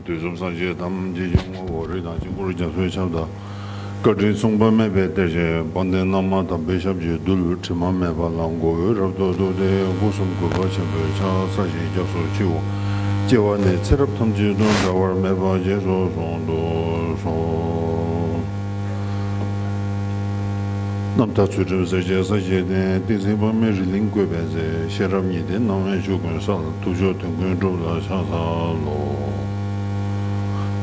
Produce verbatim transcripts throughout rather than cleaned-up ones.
དུས་གསུམ་སངས་རྒྱས་ཐམས་ཅད་ཀྱི་ངོ་བོ། རིགས་དང་དཀྱིལ་འཁོར་རྒྱ་མཚོའི་ཁྱབ་བདག། བཀའ་དྲིན་མཚུངས་པ་མེད་པའི་གཏེར་ཆེན་དཔལ་ལྡན་བླ་མ་དམ་པའི་ཞབས་ཀྱི་རྡུལ། དྲི་མ་མེད་པ་ལ་མགོ་བོས་རབ་ཏུ་བཏུད་དེ། སྒོ་གསུམ་གུས་པ་ཆེན་པོས་ཕྱག་འཚལ་ཞིང་སྐྱབས་སུ་མཆིའོ། སྐྱེ་བ་ནས་ཚེ་རབས་ཐམས་ཅད་དུ་འབྲལ་བ་མེད་པར་རྗེས་སུ་བཟུང་དུ་གསོལ། རྣམ་དག་ཚུལ་ཁྲིམས་སེར་བྱེས་ས་གཞི་བརྟན། ཏིང་འཛིན་དཔག་མེད་རི་གླིང་བཀོད་པའི་ཚེ། ཤེས་རབ་ཉི་ལྡན་སྣང་བས་ཆོས་ཀུན་གསལ། ཐུབ་མཆོག་དོན་ཀུན་གྲུབ་ལ་ཕྱག་འཚལ་ལོ།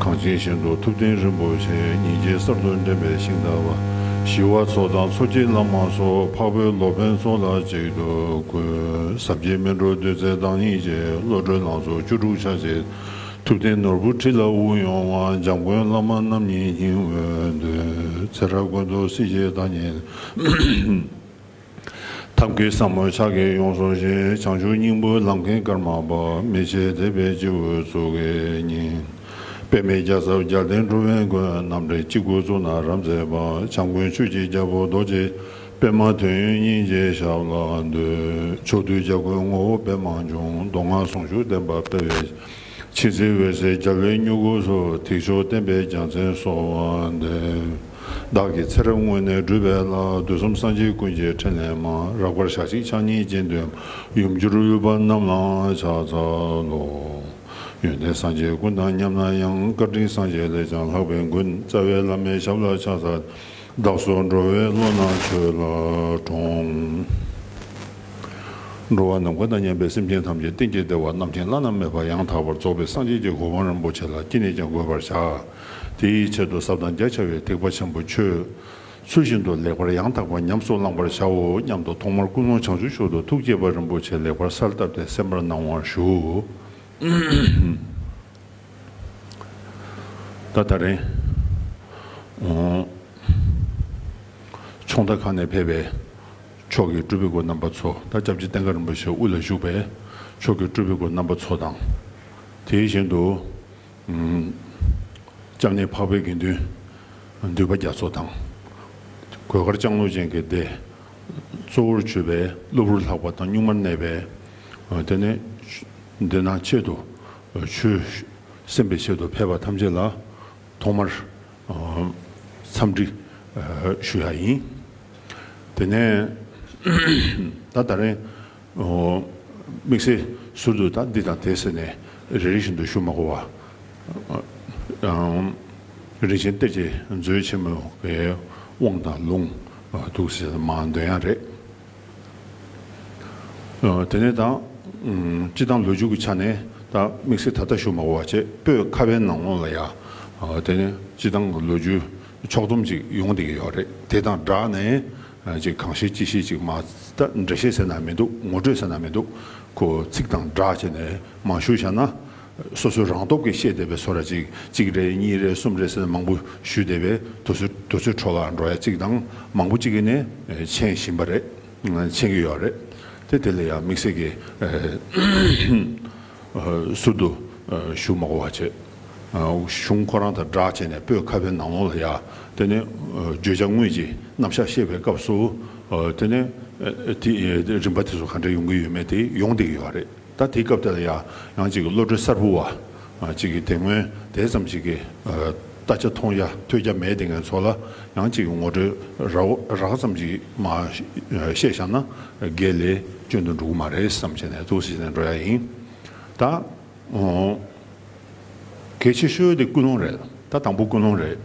གངས་ཅན་ཞིང་དུ་ཐུབ་བསྟན་རིན་པོ་ཆེ། ཉིན་བྱེད་གསར་དུ་འདྲེན་པའི་ཤིང་རྟ་བ། ཞི་བ་འཚོ་དང་འཚོ་བྱེད་བླ་མ་སོགས། འཕགས་པའི་སློབ་དཔོན་ཚོགས་ལ་གཅིག་ཏུ་གུས། ཟབ་རྒྱས་སྨིན་གྲོལ་བདུད་རྩི་དང་སྙིང་རྗེ། བློ་གྲོས་ལང་ཚོ་བཅུ་དྲུག་ཆ་བྱད། ཐུབ་བསྟན་ནོར་བུ་ཁྲི་ལ་དབུགས་དབྱུང་བ། འཇམ་མགོན་བླ་མ་རྣམ་གཉིས་སྙིང་དབུས་འདུས། ཚེ་རབས་ཀུན་ཏུ་སྲིད་ཞིའི་བདག་ཉིད། ཐབས་མཁས་ཟབ་མོའི་ཕྱག་གིས་ཡོངས་སུ་བཞེས། བྱང་ཆུབ་སྙིང་པོའི་ལམ་མཁན་ཀརྨ་པ། མི་ཕྱེད་དད་པའི་སྤྱི་བོས་གཙུག་གི་ཉིད། པདྨའི་རྒྱ་ཚབ་རྒྱལ་བསྟན་འགྲོ་བའི་མགོན། རྣམ་འདྲེན་སྤྱི་བོས་གཙུག་ན་རབ་མཛེས་པ། བྱམས་མགོན་ཆོས་ཀྱི་རྒྱལ་པོ་རྡོ་རྗེ། པདྨ་དོན་ཡོད་སྙིང་རྗེའི་ཞབས་ལ་འདུད། ཕྱོགས་དུས་རྒྱལ་ཀུན་ངོ་བོ་པདྨ་འབྱུང་། མདོ་སྔགས་ཟུང་འཇུག་བསྟན་པ་སྤེལ་བའི། མཁྱེན་བརྩེའི་འོད་ཟེར་རྒྱལ་བའི་མྱུ་གུ་སོགས། ཐེག་མཆོག་བསྟན་པའི་རྒྱལ་མཚན་གསོལ་བ་འདེབས། བདག་གི་ཚེ་རབས་སྔོན་ནས་བསྒྲུབས་པའི་ལྷ། དུས་གསུམ་སངས་རྒྱས་ཀུན་གྱི་ཕྲིན་ལས་མ། རགས་པར་ཞག་གཅིག་ཕྱག་གཉིས་སྤྱན་འདུན། ཡུམ་གྱུར་ཡུལ་པ་རྣམས་ལ་ཕྱག་འཚལ་ལོ། ཡོན་ཏན་སངས་རྒྱས་ཀུན་དང་མཉམ་ན་ཡང་། བཀའ་དྲིན་སངས་རྒྱས་ལས་ཀྱང་ལྷག་པའི་མགོན། རྩ་བའི་བླ་མའི་ཞབས་ལ་ཕྱག་འཚལ། བདག་སོགས་འགྲོ་བའི་བློ་སྣ་ཆོས་ལ་དྲོངས། འགྲོ་བ་ནམ་མཁའ་དང་མཉམ་པའི་སེམས་ཅན་ཐམས་ཅད་གཏན་གྱི་བདེ་བ་རྣམ་མཁྱེན་བླ་ན་མེད་པ་ཡང་དག་པར་རྫོགས་པའི་སངས་རྒྱས་ཀྱི་གོ་འཕང་རིན་པོ་ཆེ་ལ་ཅི་ནས་ཀྱང་འགོད་པར་བྱ། དེའི་ཆེད་དུ་ཟབ་དང་རྒྱ་ཆེ་བའི་ཐེག་པ་ཆེན་པོ་ཆོས་ཚུལ་བཞིན་དུ་ལེགས་པར་ཡང་དག་པར་ཉམས་སུ་བླང་བར་བྱའོ་སྙམ་དུ་ཐོག་མར་ཀུན་སློང་བྱང་ཆུབ་མཆོག་ཏུ་ཐུགས་བསྐྱེད་པ་རིན་པོ་ཆེ་ལེགས་པར་གསལ་བཏབ་སྟེ་གསན་པར་གནང་བར་ཞུ། ད་ད་རེས། ཨོ། ཆུང་མཐའ་ཁག་ནས་ཕེབས་པའི་མཆོག་གི་སྤྲུལ་པའི་སྐུ་རྣམ་པ་ཚོ། ད་སྐྱབས་རྗེ་བསྟན་དགའ་རིན་པོ་ཆེ་དབུ་ལ་བཞུགས་པའི་མཆོག་གི་སྤྲུལ་པའི་སྐུ་རྣམ་པ་ཚོ་དང་། དེ་བཞིན་དུ། ཨུམ། སྐྱབས་གནས་འཕགས་པའི་དགེ་འདུན་འདུས་པ་རྒྱ་མཚོ་དང་། གོས་དཀར་ལྕང་ལོ་ཅན་གྱི་སྡེ། གཙོ་བོར་གྱུར་པའི་གློ་བུར་ལྷག་པ་དང་གཉུག་མར་གནས་པའི། དེ་ནས་འདི་ན་ཆེད་དུ་ཆོས་གསན་པའི་ཆེད་དུ་ཕེབས་པ་ཐམས་ཅད་ལ་ཐོག་མར་འཚམས་འདྲི་ཞུ་ཡ་ཡིན། དེ་ནས་ད་ད་རེས་དམིགས་བསལ་ཟུར་དུ་ད་འདི་དང་དེ་ཟེར་ནས་རེ་རེ་བཞིན་དུ་ཞུ་མ་དགོས་པ། རིན་ཆེན་གཏེར་གྱི་མཛོད་ཆེན་མོ་གི་དབང་དང་ལུང་འདུག་ཟེར་མར་འདོན་ཡ་རེད། ཨ། དེ་ནས་ད། ཨུམ། སྤྱི་བཏང་ལོ་རྒྱུས་ཀྱི་ཆ་ནས་ད་དམིགས་བསལ་ད་ལྟ་ཞུ་མ་དགོས་པ་བྱས། བོད་ཁ་བའི་ནང་ལོགས་ལ་ཡ། ཨ། དེ་ནས་སྤྱི་བཏང་གི་ལོ་རྒྱུས་ཕྱོགས་བསྡོམས་ཅིག་ཡོང་བསྡད་ཀྱི་ཡོད་རེད། དེ་དང་སྦྲགས་ནས། ཨ། ཅིག་གང་ཤེས་ཅི་ཤེས་ཅིག་མ། ད་འགྲེལ་བཤད་ཟེར་ན་མི་འདུག་ངོ་སྤྲོད་ཟེར་ན་མི་འདུག་ཁོ་ཚིག་དང་སྦྲགས་བྱས་ནས་མར་ཞུས་བཞག་ན། སོ་སོའི་རང་སྟོབས་ཀྱིས་ཤེས་བསྡད་པའི་བཟོ་འདྲ་ཅིག་གཅིག་རེད། གཉིས་རེད། གསུམ་རེད་ཟེར་ནས་མང་པོ་ཞུས་བསྡད་པས། དུས་ཚོད་དུས་ཚོད་འཕྲོ་བརླག་འགྲོ་ཡ་གཅིག་དང་། མང་པོ་གཅིག་གིས་ནས་མཁྱེན་བཞིན་པ་རེད། མཁྱེན་གྱི་ཡོད་རེད། དེ་དེ་ལ་ཡང་དམིགས་བསལ་གྱི་ཨ། ཟུར་དུ་ཨ། ཞུ་མ་དགོས་པ་བྱས། ཨ། གཞུང་ཁོ་རང་དང་སྦྲགས་བྱས་ནས་བོད་ཁ་བའི་ནང་ལོགས་ལ་ཡ། དེ་ནས་ཨ། བརྗོད་བྱ་དངོས་ཀྱི་རྣམ་གཞག་བཤད་པའི་སྐབས་སུ། ཨ། དེ་ནས་ཨ། དེ་རིམ་པ་དེ་ཚོ་ག་འདྲ་ཡོང་གི་ཡོད་མེད་དེ་ཡོང་བསྡད་ཀྱི་ཡོད་རེད། ད་དེའི་སྐབས་དེ་ལ་ཡང་ཡང་ཅིག་གི་བློ་གྲོས་གསར་པ་བ། ཅིག་གི་དེ་སྔོན་དེ་ཙམ་ཞིག་གི་ཨ། ལྟ་ཆ་མཐོང་ཡ་ཐོས་རྒྱ་མེད་དེ་ངན་ཚོ་ལ་ཡང་ཅིག་གི་ངོ་སྤྲོད་རགས་རགས་ཙམ་ཞིག་མ་བཤད་བཞག་ན་དགེ་ལས་སྐྱོན་དུ་འགྲོ་གི་མ་རེད་བསམ་བྱས་ནས་འདུག་སེ་བྱས་ནས་འགྲོ་ཡ་ཡིན། ད་ཨོ། གལ་ཆེ་ཤོས་དེ་ཀུན་སློང་རེད། ད་དང་པོ་ཀུན་སློང་རེད།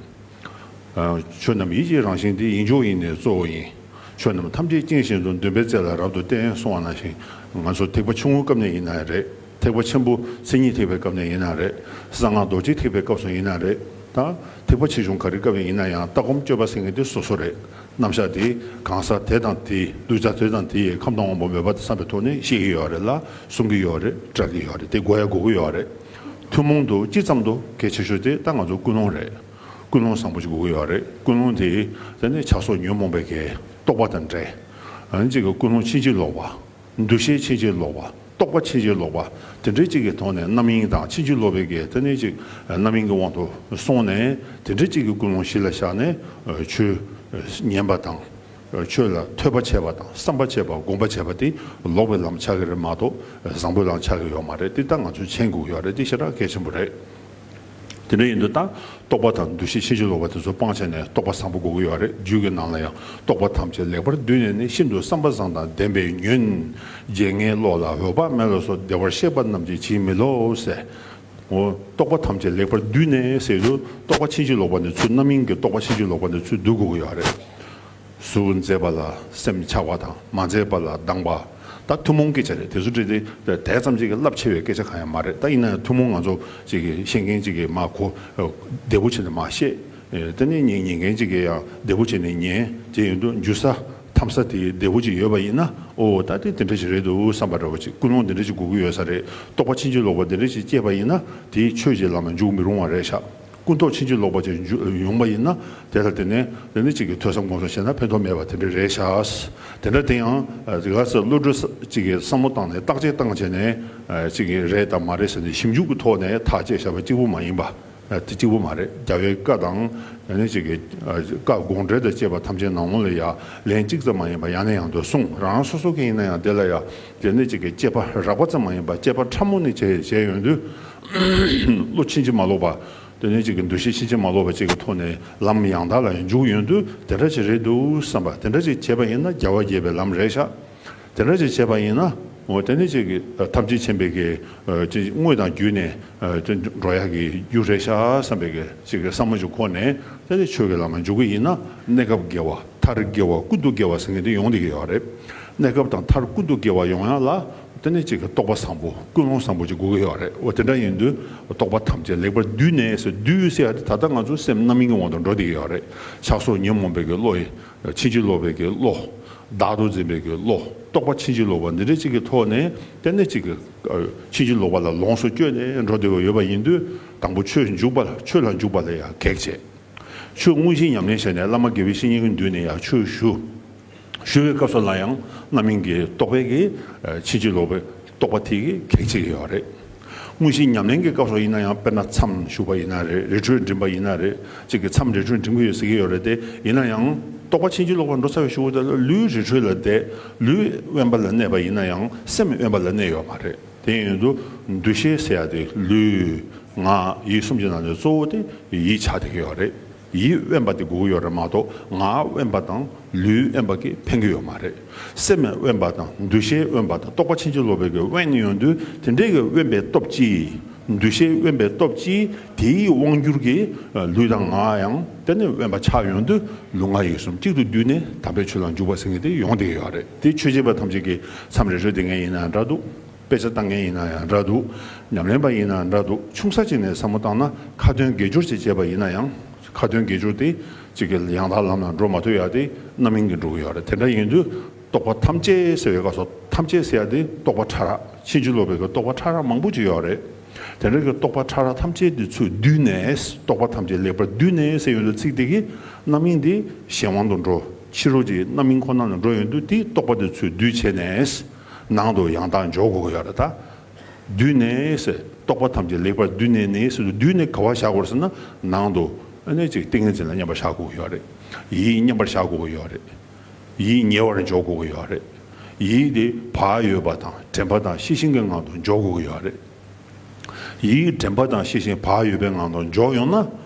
ཨ། ཆོས་རྣམས་ཡིད་ཀྱི་རང་བཞིན་ཏེ། ཡིན་མཆོག་ཡིན་ནི་གཙོ་བོ་ཡིན། ཆོས་རྣམས་ཐམས་ཅད་རྐྱེན་བཞིན་དུ། འདུན་པའི་རྩེ་ལ་རབ་ཏུ་བརྟེན། གསུངས་པ་ནང་བཞིན་ང་ཚོ་ཐེག་པ་ཆུང་ངུའི་སྐབས་ནས་ཡིན་ན་རེད། ཐེག་པ་ཆེན་པོ་མཚན་ཉིད་ཐེག་པའི་སྐབས་ནས་ཡིན་ན་རེད། གསང་སྔགས་རྡོ་རྗེ་ཐེག་པའི་སྐབས་སུ་ཡིན་ན་རེད། ད་ཐེག་པ་ཆེ་ཆུང་ག་རེ་སྐབས་ཡིན་ན་ཡང་ལྟ་སྒོམ་སྤྱོད་པ་ཟེར་མཁན་དེ་སོ་སོ་རེད། རྣམ་གཞག་དེ་གང་ཟག་དེ་དང་དེའི་གདུལ་བྱ་དེ་དང་དེ་ཡི་ཁམས་དང་དབང་པོ་མོས་པ་དང་འཚམས་པའི་ཐོག་ནས་བཤད་ཀྱི་ཡོད་རེད་ལ། གསུང་གི་ཡོད་རེད། བཀྲལ་གྱི་ཡོད་རེད། དེ་དགོས་ཡ་དགོས་ཀྱི་ཡོད་རེད། ཐུན་མོང་དུ་སྤྱི་ཙམ་དུ་གལ་ཆེ་ཤོས་དེ་ད་ང་ཚོ་ཀུན་སློང་རེད། ཀུན་སློང་བཟང་པོ་ཞིག་དགོས་ཀྱི་ཡོད་རེད། ཀུན་སློང་དེ་དེ་ནི་བྱ་སོགས་ཉོན་མོངས་པའི་གི་རྟོག་པ་དང་བྲལ། ཨ་ནི་གཅིག་གི་ཀུན་སློང་ཕྱིན་ཅི་ལོག་པ། འདུ་ཤེས་ཕྱིན་ཅི་ལོག་པ། རྟོག་པ་ཕྱིན་ཅི་ལོག་པ། དེ་འདྲའི་གཅིག་གི་ཐོག་ནས་རྣམ་གཡེང་དང་ཕྱིན་ཅི་ལོག་པའི་གི་དེ་ནི་གཅིག་རྣམ་གཡེང་གི་དབང་དུ་སོང་ནས་དེ་འདྲའི་གཅིག་གི་ཀུན་སློང་གཞི་ལ་བཞག་ནས་ཆོས་ཉན་པ་དང་། ཆོས་ལ་ཐོས་པ་བྱས་པ་དང་བསམ་པ་བྱས་པ་སྒོམ་པ་བྱས་པ་དེ་ལོག་པའི་ལམ་ཆགས་ཀྱི་རེད་མ་གཏོགས་བཟང་པོའི་ལམ་ཆགས་ཀྱི་ཡོད་མ་རེད། དེ་ད་ང་ཚོས་མཁྱེན་དགོས་ཡོད་རེད། དེ་ཞེ་དྲག་གལ་ཆེན་པོ་རེད། དེ་འདྲ་ཡིན་དུས་ད་རྟོག་པ་དང་འདུ་ཤེས་ཕྱིན་ཅི་ལོག་པ་དེ་ཚོ་སྤང་བྱས་ནས་རྟོག་པ་བཟང་པོ་དགོས་ཀྱི་ཡོད་རེད། རྒྱུད་ཀྱི་ནང་ལ་ཡང་རྟོག་པ་ཐམས་ཅད་ལེགས་པར་བསྡུས་ནས་ནི། ཤིན་ཏུ་བསམ་པ་བཟང་དང་ལྡན་པའི་ཉོན། བརྗེད་ངས་བློ་ལ་འོད་དཔག་མེད་ལ་སོགས། བདེ་བར་གཤེགས་པ་རྣམས་ཀྱིས་ཇི་མི་སློབ་ཟེར། འོ། རྟོག་པ་ཐམས་ཅད་ལེགས་པར་བསྡུས་ནས་ཟེར་དུས་རྟོག་པ་ཕྱིན་ཅི་ལོག་པ་འདི་ཚུར་རྣམ་སྨིན་གྱི་རྟོག་པ་ཕྱིན་ཅི་ལོག་པ་འདི་ཚུར་བསྡུ་དགོས་ཀྱི་ཡོད་རེད། གཟུགས་མཛེས་པ་ལ་སེམས་ཆགས་པ་དང་མ་མཛེས་པ་ལ་སྡང་བ། ད་ཐུན་མོང་སྐད་ཆ་རེད། དེ་ཚོ་བྲིས་ཏེ་དེ་ཙམ་ཅིག་གི་རླབས་ཆེ་བའི་སྐད་ཆ་གང་ཡང་མ་རེད། ད་ཡིན་ན་ཡང་ཐུན་མོང་ང་ཚོ་ཅིག་གི་ཤེས་མཁན་ཅིག་གིས་མ་གོ་བདེ་པོ་བྱས་ནས་མ་བཤད། དེ་ནས་ཉན་ཉན་མཁན་ཅིག་གིས་ཡང་བདེ་པོ་བྱས་ནས་ཉན། དེ་ཡིན་དུས་འཇུ་ས་འཐམ་ས་དེ་བདེ་པོ་ཅིག་ཡོད་པ་ཡིན་ན། ཨོ། ད་དེ་དེ་འདྲ་ཞིག་རེད་འདུག་བསམ་པ་འདྲ་བོ་ཅིག་ཀུན་སློང་དེ་འདྲ་ཞིག་དགོས་ཀྱི་ཡོད་ས་རེད། རྟོག་པ་ཕྱིན་ཅི་ལོག་པ་དེ་འདྲ་ཞིག་སྐྱེས་པ་ཡིན་ན་དེ་ཆོས་ཀྱི་ལམ་ལ་འཇུག་མི་རུང་བ་རེད་ཤག་ཀུན་རྟོག་ཕྱིན་ཅི་ལོག་པ་ཅིག་འཇུ་ཡོང་བ་ཡིན་ན་དེ་ལ་དེ་ནས་དེ་ནས་ཅིག་གིས་ཐོས་བསམ་སྒོམ་གསུམ་བྱས་ན་ཕན་ཐོགས་མེད་པ་དེ་འདྲ་རེད་ཤག་དེ་འདྲ་དེ་ཡང་དེ་ག་ས་བློ་གྲོས་ཅིག་གིས་བསམ་བློ་བཏང་ནས་བརྟག་དཔྱད་བཏང་བྱས་ནས་ཅིག་གིས་རེད་དམ་མ་རེད་ཟེར་ནས་ཞིབ་འཇུག་གི་ཐོག་ནས་ཐག་བཅད་བཞག་པ་གཅིག་པུ་མ་ཡིན་པ། དེ་གཅིག་པུ་མ་རེད། རྒྱལ་བའི་བཀའ་དང་། ཨ་ནི་གཅིག་གི་ཨ་བཀའ་དགོངས་འགྲེལ་དང་བཅས་པ་ཐམས་ཅད་ནང་ལོགས་ལ་ཡང་ལན་གཅིག་ཙམ་མ་ཡིན་པར་ཡང་ནས་ཡང་དུ་གསུངས། རང་རང་སོ་སོ་གི་ཡིན་ན་ཡང་དེ་ལ་ཡང་དེ་ནི་གཅིག་གི་དཔྱད་པ་རགས་པ་ཙམ་མ་ཡིན་པར་དཔྱད་པ་ཕྲ་མོ་ནས་བྱས་བྱས་ཡོང་དུས། བློ་ཕྱིན་ཅི་མ་ལོག་པ། དེ་ནི་གཅིག་གི་འདུ་ཤེས་ཕྱིན་ཅི་མ་ལོག་པ་གཅིག་གི་ཐོག་ནས་ལམ་ཡང་དག་ལ་འཇུག་ཡོང་དུས་དེ་འདྲ་ཅིག་རེད་འདུག་བསམ་པ་དེ་འདྲ་ཅིག་བྱས་པ་ཡིན་ན་རྒྱལ་བ་དགྱེས་པའི་ལམ་རེད་ཤག་དེ་འདྲ་ཅིག་བྱས་པ་ཡིན་ན། འོ། དེ་ནི་ཅིག་གི་ཐམས་ཅད་མཁྱེན་པའི་གི་ཅིག་དངོས་དང་བརྒྱུད་ནས་ཅིག་འགྲོ་ཡག་གི་རྒྱུ་རེད་ཤག་བསམ་པའི་གི་ཅིག་གི་བསམ་བློ་ཅིག་འཁོར་ནས། དེ་ནི་ཆོས་ཀྱི་ལམ་ལ་འཇུག་གི་ཡིན་ན་གནས་སྐབས་དགེ་བ་མཐར་དགེ་བ་ཀུན་ཏུ་དགེ་བ་ཟེར་མཁན་དེ་ཡོང་བསྡད་ཀྱི་ཡོད་རེད། གནས་སྐབས་དང་མཐར་ཀུན་ཏུ་དགེ་བ་ཡོང་ཡག་ལ་དེ་ནི་ཅིག་གི་རྟོགས་པ་བཟང་པོ་ཀུན་སློང་བཟང་པོ་ཅིག་དགོས་ཀྱི་ཡོད་རེད། འོ། དེ་འདྲ་ཡིན་དུས་རྟོག་པ་ཐམས་ཅད་ལེགས་པར་བསྡུས་ནས་ཟེར། བསྡུས་ཟེར་ཡག་དེ་ད་ལྟ་ང་ཚོ་སེམས་རྣམ་སྨིན་གྱི་དབང་དུ་འགྲོ་བསྡད་ཀྱི་ཡོད་རེད། ཆགས་སོགས་ཉོན་མོངས་པའི་གི་བློ་ཡི། ཕྱིན་ཅི་ལོག་པའི་གི་བློ། བདག་ཏུ་འཛིན་པའི་གི་བློ། རྟོག་པ་ཕྱིན་ཅི་ལོག་པ་འདི་འདྲ་ཅིག་གི་ཐོག་ནས་དེ་ནས་ཅིག་གི་ཕྱིན་ཅི་ལོག་པ་ལ་ལོངས་སུ་སྤྱོད་ནས་འགྲོ་བསྡད་ཡོད་པ་ཡིན་དུས། དང་པོ་ཆོས་འཇུག་པ་ལ་ཆོས་ལ་འཇུག་པ་ལ་ཡང་གེགས་བྱེད། ཆོས་དངོས་གཞི་ཉམས་ལེན་བྱས་ནས་བླ་མ་དགེ་བའི་བཤེས་གཉེན་གྱི་མདུན་ནས་ཡང་ཆོས་ཞུ། ཞུ་བའི་སྐབས་སུ་ལ་ཡང་རྣམ་སྨིན་གྱི་རྟོག་པའི་གི་ཕྱིན་ཅི་ལོག་པའི་རྟོག་པ་དེ་གིས་གེགས་བྱེད་ཀྱི་ཡོད་རེད། དངོས་གཞི་ཉམས་ལེན་གྱི་སྐབས་སུ་ཡིན་ན་ཡང་། དཔེར་ན་མཚམས་ཞུགས་པ་ཡིན་ན་རེད། རི་ཁྲོད་འགྲིམ་པ་ཡིན་ན་རེད། གཅིག་གི་མཚམས་རི་ཁྲོད་འགྲིམ་གྱི་ཡོད་ཟེར་གྱི་ཡོད་རེད་དེ། ཡིན་ན་ཡང་རྟོག་པ་ཕྱིན་ཅི་ལོག་པར་འགྲོ་ཚར་བའི་གཞུག་གུ་དེ་ལ་ལུས་རི་ཁྲོད་ལ་བསྡད། ལུས་དབེན་པ་ལ་གནས་པ་ཡིན་ན་ཡང་སེམས་དབེན་པ་ལ་གནས་ཡོད་མ་རེད། དེ་ཡིན་དུས་འདུ་ཤེས་ཟེར་ཡ་དེ་ལུས་ངག་ཡིད་གསུམ་གྱི་ནང་ནས་གཙོ་བོ་དེ་ཡིད་ཆགས་བསྡད་ཀྱི་ཡོད་རེད། ཡིད་དབེན་པ་དེ་དགོས་ཀྱི་ཡོད་རེད་མ་གཏོགས། ངག་དབེན་པ་དང་ལུས་དབེན་པ་གིས་ཕན་གྱི་ཡོད་མ་རེད། སེམས་དབེན་པ་དང་འདུ་ཤེས་དབེན་པ་དང་རྟོག་པ་ཕྱིན་ཅི་ལོག་པའི་གི་དབེན་ཡོང་དུས། དེ་འདྲའི་གི་དབེན་པའི་སྟོབས་ཀྱིས། འདུ་ཤེས་དབེན་པའི་སྟོབས་ཀྱིས། དེའི་དབང་གྱུར་གྱིས་ལུས་དང་ངག་ཡང་དེ་ནས་དབེན་པ་ཆགས་ཡོང་དུས། ལུས་ངག་ཡིད་གསུམ་གཅིག་ཏུ་བསྡུས་ནས་དམ་པའི་ཆོས་ལ་འཇུག་པ་ཟེར་མཁན་དེ་ཡོང་བསྡད་ཀྱི་ཡོད་རེད། དེ་ཆོས་བྱེད་པ་ཐམས་ཅད་ཀྱིས་མཚམས་རེ་རེ་བསྡད་མཁན་ཡིན་ན་འདྲ་འདུག་དཔེ་ཆ་ལྟ་མཁན་ཡིན་ན་ཡང་འདྲ་འདུག་ཉམས་ལེན་པ་ཡིན་ན་འདྲ་འདུག་ཆུང་ས་ཅིག་ནས་བསམ་བློ་བཏང་ན། ཁ་ཏོན་དགེ་སྦྱོར་ཅིག་བྱས་པ་ཡིན་ན་ཡང་། ཁ་ཏོན་དགེ་སྦྱོར་དེ་གཅིག་གི་ཡང་དག་ལམ་ལ་འགྲོ་མ་ཐུབ་ཡ་དེ་རྣམ་སྨིན་གྱིས་འགྲོ་གི་ཡོད་རེད། དེ་འདྲ་ཡིན་དུས་རྟོག་པ་ཐམས་ཅད་ཟེར་བའི་སྐབས་སུ། ཐམས་ཅད་ཟེར་ཡ་དེ་རྟོག་པ་ཕྲ་རགས། ཕྱིན་ཅི་ལོག་པའི་གི་རྟོག་པ་ཕྲ་རགས་མང་པོ་ཅིག་ཡོད་རེད། དེ་འདྲ་གི་རྟོག་པ་ཕྲ་རགས་ཐམས་ཅད་དེ་ཚུར་བསྡུས་ནས། རྟོག་པ་ཐམས་ཅད་ལེགས་པར་བསྡུས་ནས་ཟེར་ཡོང་དུས་ཚིག་དེ་གིས་རྣམ་སྨིན་དེ་གཞན་དབང་དུ་འགྲོ། ཕྱི་རོལ་གྱི་རྣམ་སྨིན་ཁོ་ན་ལ་འགྲོ་ཡོང་དུས། དེ་རྟོག་པ་དེ་ཚུར་བསྡུས་བྱས་ནས་ནང་དུ་ཡང་དག་འཇོག་དགོས་ཀྱི་ཡོད་རེད་ད། བསྡུས་ནས་ཟེར། རྟོག་པ་ཐམས་ཅད་ལེགས་པར་བསྡུས་ནས་ནི་ཟེར་དུས། བསྡུས་ནས་ག་པར་བཞག་དགོས་ཟེར་ན། ནང་དུ་ཨ་ནི་ཅིག་ཏིང་ངེ་འཛིན་ལ་མཉམ་པར་བཞག་དགོས་ཀྱི་ཡོད་རེད། ཡིད་མཉམ་པར་བཞག་དགོས་ཀྱི་ཡོད་རེད། ཡིད་ཉེ་བར་འཇོག་དགོས་ཀྱི་ཡོད་རེད། ཡིད་དེ་བག་ཡོད་པ་དང་དྲན་པ་དང་ཤེས་བཞིན་གྱི་ངང་དུ་འཇོག་དགོས་ཀྱི་ཡོད་རེད། ཡིད་དྲན་པ་དང་ཤེས་བཞིན་བག་ཡོད་པའི་ངང་དུ་འཇོག་ཡོང་ན།